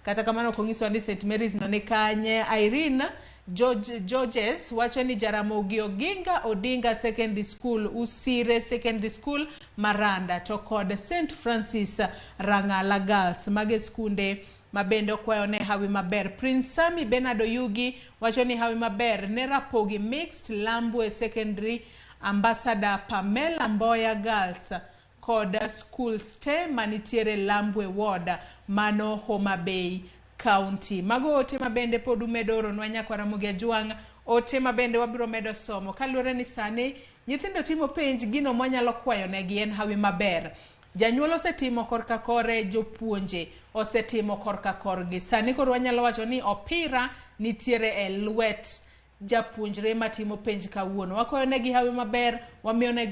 Speaker 1: Kata kamano ok onyiswa ni St Mary's no ni kanye. Irene Georges wacho ni Jaramogi Oginga Odinga Secondary School, Usire Secondary School, Maranda to kod St Francis Rangala Girls. Mage skunde ma bende okwayo ne hawi maber. Prince Sami Bernard Oyugi wacho ni hawi maber ne Rapogi Mixed, Lambwe Secondary, Ambassador Pamela Mboya Girls kod schools te manitiere Lambwe Ward, mano Homa Bay County. Mago ote ma bende pod umedo oronwa, nyakwa Ramogi Ajwang', ote ma bende wabiro medo somo kaluwore ni sani nyithindo timo penj. Gino mwanyalo kwayo negi en hawi maber. Janyuol osetimo korka kore, jopuonje osetimo korka korgi. Sani koro wanyalo wacho ni opira nitiere e lwet japuonjre matimo penj kawuono. Wakwayo negi hawi maber,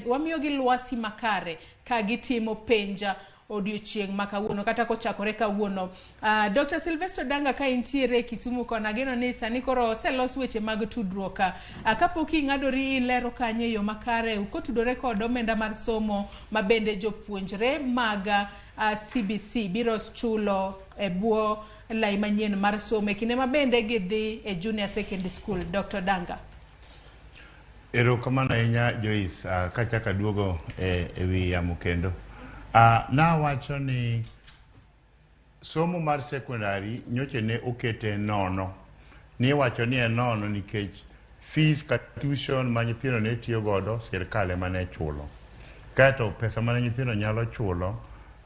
Speaker 1: wamiyogi lwasi makare ka gitimo penj odiochieng' ma kawuono kata kochakore kawuono. Dr. Sylvester Danga, ka intiere Kisumu kono, ageno ni sani koro oselos weche mag tudruok. Kapok ing'adori ilero kanyo e yo makare kotudore kod omenda mar somo ma bende jopuonjre mag CBC biro chulo e bwo lai manyien mar somo e kinde ma bende gidhi e junior secondary school. Dr. Danga.
Speaker 6: Erokamano ahinya, Joyce. Kachako aduogo e wi yamo kendo. Nawacho ni somo mar secondary nyocha ne okete nono. Niwacho ni en nono nikech Fees kata tuition ma nyithindo ne tiyo godo sirkal ema ne chulo. Kaeto pesa mane nyithindo nyalo chulo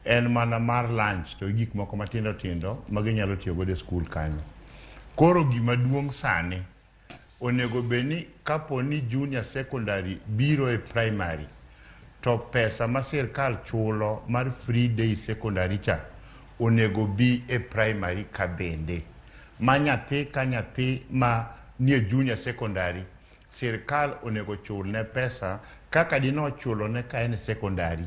Speaker 6: en mana mar lunch to gi gik moko matindo tindo ma ginyalo tiyo godo e skul kanyo. Koro gima duong' sani onego bed ni kapo ni junior secondary biro e primary to pesa ma sirkal chulo mar free day secondary cha onego bi e primary ka bende. Ma nyathi ka nyathi ma nie junior secondary sirkal onego chulne pesa kaka dine ochulone ka en e secondary.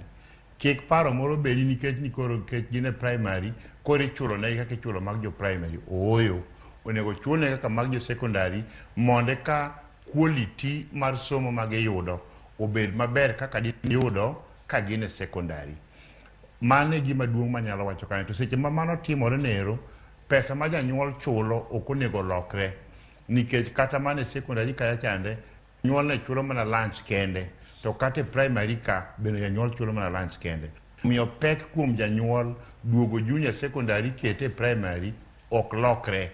Speaker 6: Kik paro moro bedi nikech ni koro nikech gin e primary koro ichulo negi kaka ichulo mag jo primary. Ooyo, onego chulne kaka mag jo secondary mondo eka quality mar somo ma giyudo obed maber kaka giyudo ka gin e secondary. Mano e gima duong' manyalo wacho kanyo. To seche ma mano timore nero, pesa ma janyuol chulo ok onego lokre. Nikech kata mana e secondary kacha chande, janyuol ne chulo mana lunch kende. To kata e primary ka, bende janyuol chulo mana lunch kende. Omiyo pek kuom janyuol duogo junior secondary kete e primary ok lokre.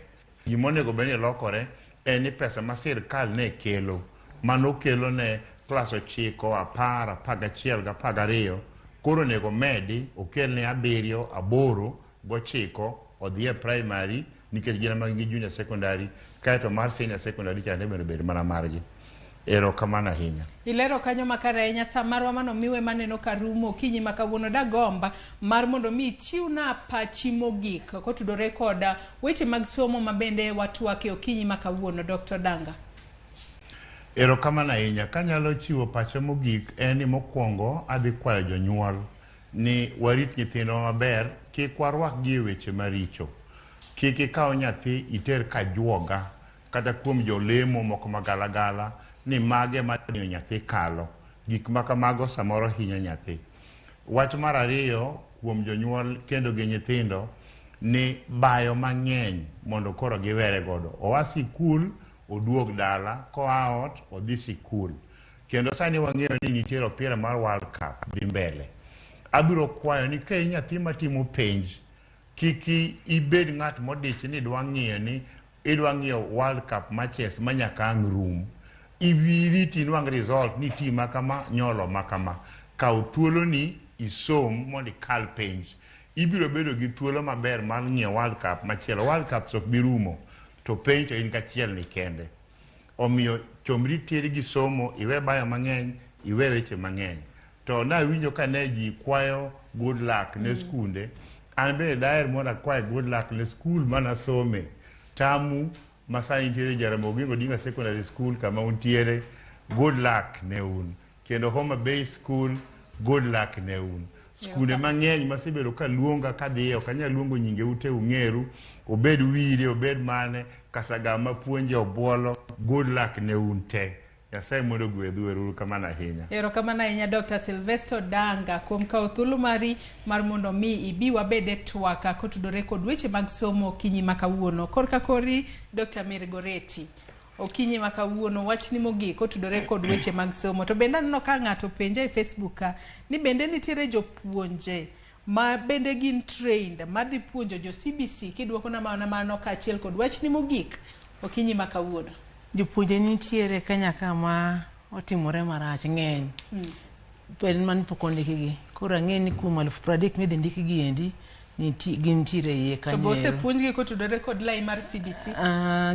Speaker 6: Gima onego bed ni lokore en ni pesa ma sirkal ne kelo, mano kelo ne klas 9, 10, 11 gi 12, koro onego medi okel ne 7, 8 9 odhi e primary nikech gin ema gin gi junior secondary, kaeto mar senior secondary chande bende obed mana margi. Erokamano ahinya.
Speaker 1: Ilero kanyo makare ahinya. Sa marwa mano miwe maneno ka rumo okinyi ma kawuono dagomba mar mondo mi ichiwna pachi mogik kotudore kod weche mag somo ma bende watwake okinyi ma kawuono. Dr. Danga.
Speaker 6: Erokamano ahinya. Kanyalo chiwo pacha mogik en ni mokwongo adhi kwayo jonyuol ni warit nyithindwa maber, kik warwakgi e weche maricho. Kik ikaw nyathi iter kajuoga kata kuom jolemo moko magalagala ni mage ma miyo nyathi kalo. Gik ma kamago samoro hinyo nyathi. Wach mar ariyo kuom jonyuol kendo gi nyithindo ni bayo mang'eny mondo koro giwere godo. Oa sikul oduog dala, koa ot odhi sikul. Kendo sani wang'eyo ni nitiere opira mar World Cup dhi mbele. Abiro kwayo ni ka in nyathi matimo penj, kik ibed ng'at modich ni idwa ng'iyo ni idwa ng'iyo World Cup matches ma nyaka ang' rum. Irit inwang' result ni team ma kama nyolo ma kama. Kaw thuoloni isom mondo ikal penj. Ibiro bedo gi thuolo maber mar ng'iyo World Cup machielo. World Cups ok bi rumo, to penj to in kachiel ni kende. Omiyo chomri tir gi somo, iwe bayo mang'eny, iwe weche mang'eny. To nawinjo ka ne ji kwayo good luck ne skunde, an bende daher mondo akwaye good luck ne skul manasome. Tamu ma sani nitiere Jaramogi Oginga Odinga Secondary School kama untiere, good luck ne un. Kendo Homa Bay School, good luck ne un. Skunde mang'eny masebedo ka luonga kadhiye, ok anyal luongo nyinge ute ung'eru, obed Wire, obed mane, Kasagama puonje Obuolo, good luck ne un te. Nyasaye mondo ogwedhu, ero uru kamano ahinya.
Speaker 1: Erokamano ahinya Dr. Sylvester Danga kuom kawo thuolo mari mar mondo mi ibi wabed e twak kotudore kod weche mag somo okinyi ma kawuono. Korka kori Dr. Mary Goretti. Okinyi ma kawuono wachni mogik kotudore kod weche mag somo. To bende aneno ka ng'ato penja e Facebook ka ni bende nitiere jopuonje ma bende gin trained madhi puonjo jo CBC kidwokona mana mano kaachiel kod wachni mogik okinyi ma kawuono.
Speaker 5: Jopuonje nitiere Kenya ka ma otimore marach ng'eny. En mani pok ondikgi. Koro ang'e ni kuom 30,000 midhi ndikgi endi, gintiere iye
Speaker 1: To be
Speaker 5: kanyo.
Speaker 1: osepuonjgi kotudore kod lai mar CBC?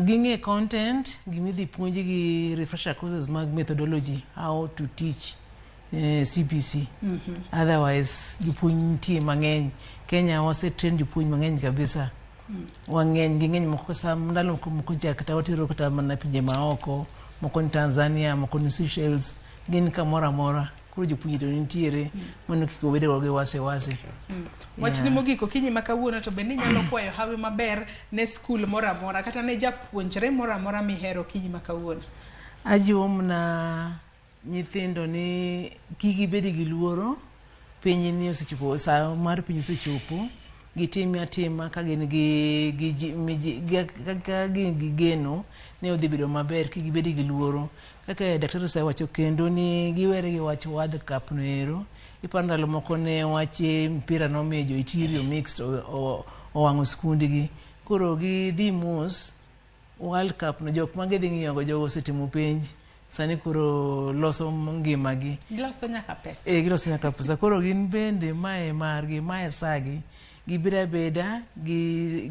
Speaker 5: Ging'e content, gimidhi puonjgi refresher courses mag methodology, how to teach CBC. Otherwise, jopuonj nitie mang'eny. Kenya wase train jopuonj mang'eny kabisa. Wang'eny ging'eny moko sa ndalo moko moko cha kata watero kata mana pinje maoko, moko ni Tanzania, moko ni Seychelles, gin kamoro amora. Koro jopuonje to nitiere, mano kik wabed go gi wasiwasi.
Speaker 1: Wachni mogik okinyi ma kawuono to bende inyalo kwayo hawi maber ne skul moro amora kata ne japuonjre moro amora mihero okinyi ma kawuono.
Speaker 5: Ajiwo mana nyithindo ni kik gibed gi luoro, piny ni osechopo, sa mar piny osechopo, gitim atima ka gin gi, ka gin gi geno ni odhi bedo maber, kik gibed gi luoro. Kaka daktari osewacho kendo ni giwere gi wach World Cup no ero, iparo ndalo moko ne wach mpira nomiyo jo Itirio mixed owang'o skundgi. Koro gidhi mos. World Cup no jok ma gidhi ng'iyo go jogo osetimo penj sani koro loso ngimagi.
Speaker 1: Giloso nyaka pesa.
Speaker 5: E giloso nyaka pesa. Koro gin bende mae margi, mae sagi, gibed abeda gi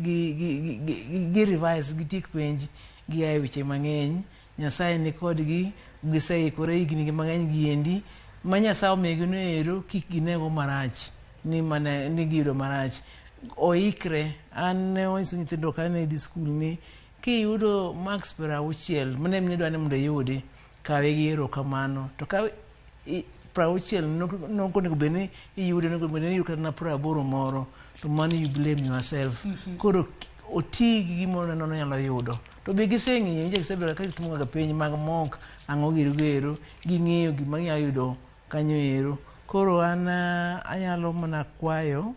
Speaker 5: revise, gitiek penj, gia e weche mang'eny. Nyasaye ni kodgi, giseikore higni gi mang'eny giendi, ma Nyasaye omiyogi noero kik ginego marach, ni mana ni giyudo marach. Oikre, an ne wanyiso nyithindo kane dhi skul ni kiyudo marks 60 mane midwa ni mondo iyudi, kawe gi erokamano. To ka 60 nok onego bed ni iyude, onego bed ni iyudo kata na 80 moro, to mano you blame yourself. Koro oti gi gimoro neno onyalo yudo. To be giseng'iyo, nyicha gisebedo ka gitimo ga penj mag mock, ang'o giri ero, ging'eyo gima ginyalo yudo kanyo ero. Koro an anyalo mana kwayo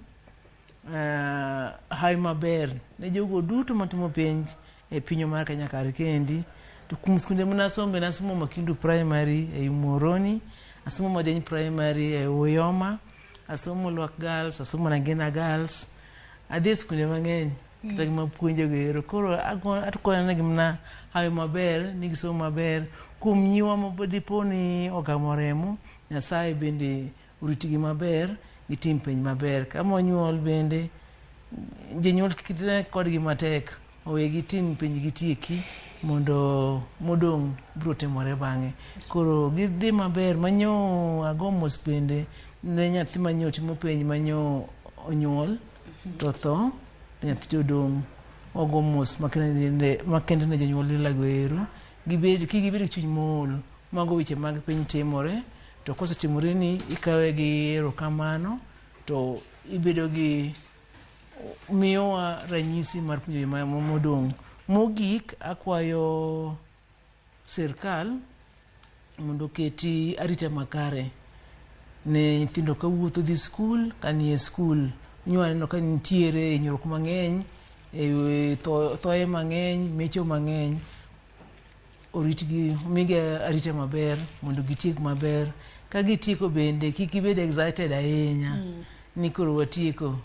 Speaker 5: hawi maber ne jogo duto matimo penj e pinywa mar Kenya kar kendi. To kuom skunde mane asome, nasomo Makindu Primary ei Muhoroni, asomo Madeny Primary e Uyoma, asomo Lwak Girls, asomo Nangina Girls, adhi e skunde mang'eny kata gima puonjo go ero. Koro akwayo negi mana hawi maber, ni gisomo maber. Kuom nyiwa ma dipo ni ogamo remo, Nyasaye bende oritgi maber, gitim penj maber. Kama onyuol bende, jonyuol kik ne kodgi matek, owe gitim penj gitieki mondo modong' biro timore bang'e. Koro gidhi maber manyo ago mos bende ne nyathi manyo timo penj manyo onyuol to tho, to nyathi to odong'. Wago mos makende ne jonyuol ilago ero. Gibed, kik gibed gi chuny mool. Mago weche mag piny timore, to kosetimore ni ikawe gi erokamano to ibedo gi miyowa ranyisi mar puonjo joma modong'. Mogik, akwayo sirkal mondo oketi arita makare ne nyithindo kawuotho dhi skul, kanie skul. Inyalo neno ka nitiere hinyruok mang'eny, e thoe mang'eny, mecho mang'eny. Oritgi, omigi arita maber mondo gitiek maber. Ka gitieko bende kik gibed excited ahinya ni koro watieko.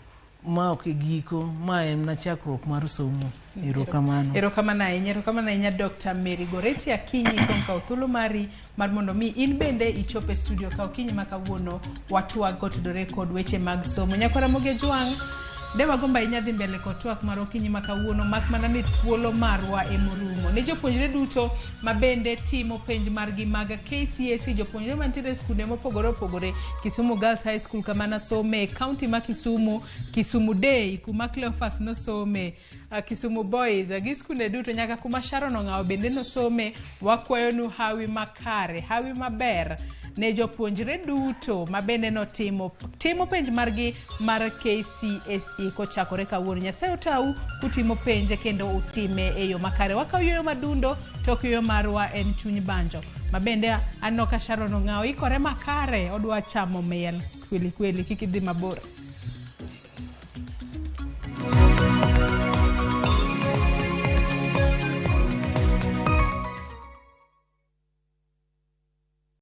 Speaker 5: Ma ok e giko, ma en mana chakruok mar somo. Erokamano.
Speaker 1: Erokamano ahinya, erokamano ahinya Dr. Mary Goretti Akinyi kuom kawo thuolo mari mar mondo mi in bende ichop e studio ka okinyi ma kawuono watwag kotudore kod weche mag somo. Nyakwara Ramogi Ojwang', de wagombo ahinya dhi mbele kod twak mar okinyi ma kawuono mak mana ni thuolo marwa emorumo. Ne jopuonjre duto ma bende timo penj margi mag KCSE, jopuonjre mantiere e skunde mopogore opogore, Kisumu Girls High School kama nasome, county ma Kisumu, Kisumu Day kuma Cleophas nosome, Kisumu Boys, gi skunde duto nyaka kuma Sharon Ong'awo bende nosome, wakwayonu hawi makare, hawi maber ne jopuonjre duto ma bende notimo timo penj margi mar KCSE kochakore kawuono. Nyasaye otau kutimo penje kendo utime e yo makare. Wakaw yueyo madundo, tok yueyo marwa en chuny banjo. Ma bende aneno ka Sharon Ong'awo ikore makare, odwa chamo miel kweli kweli, kik idhi mabor.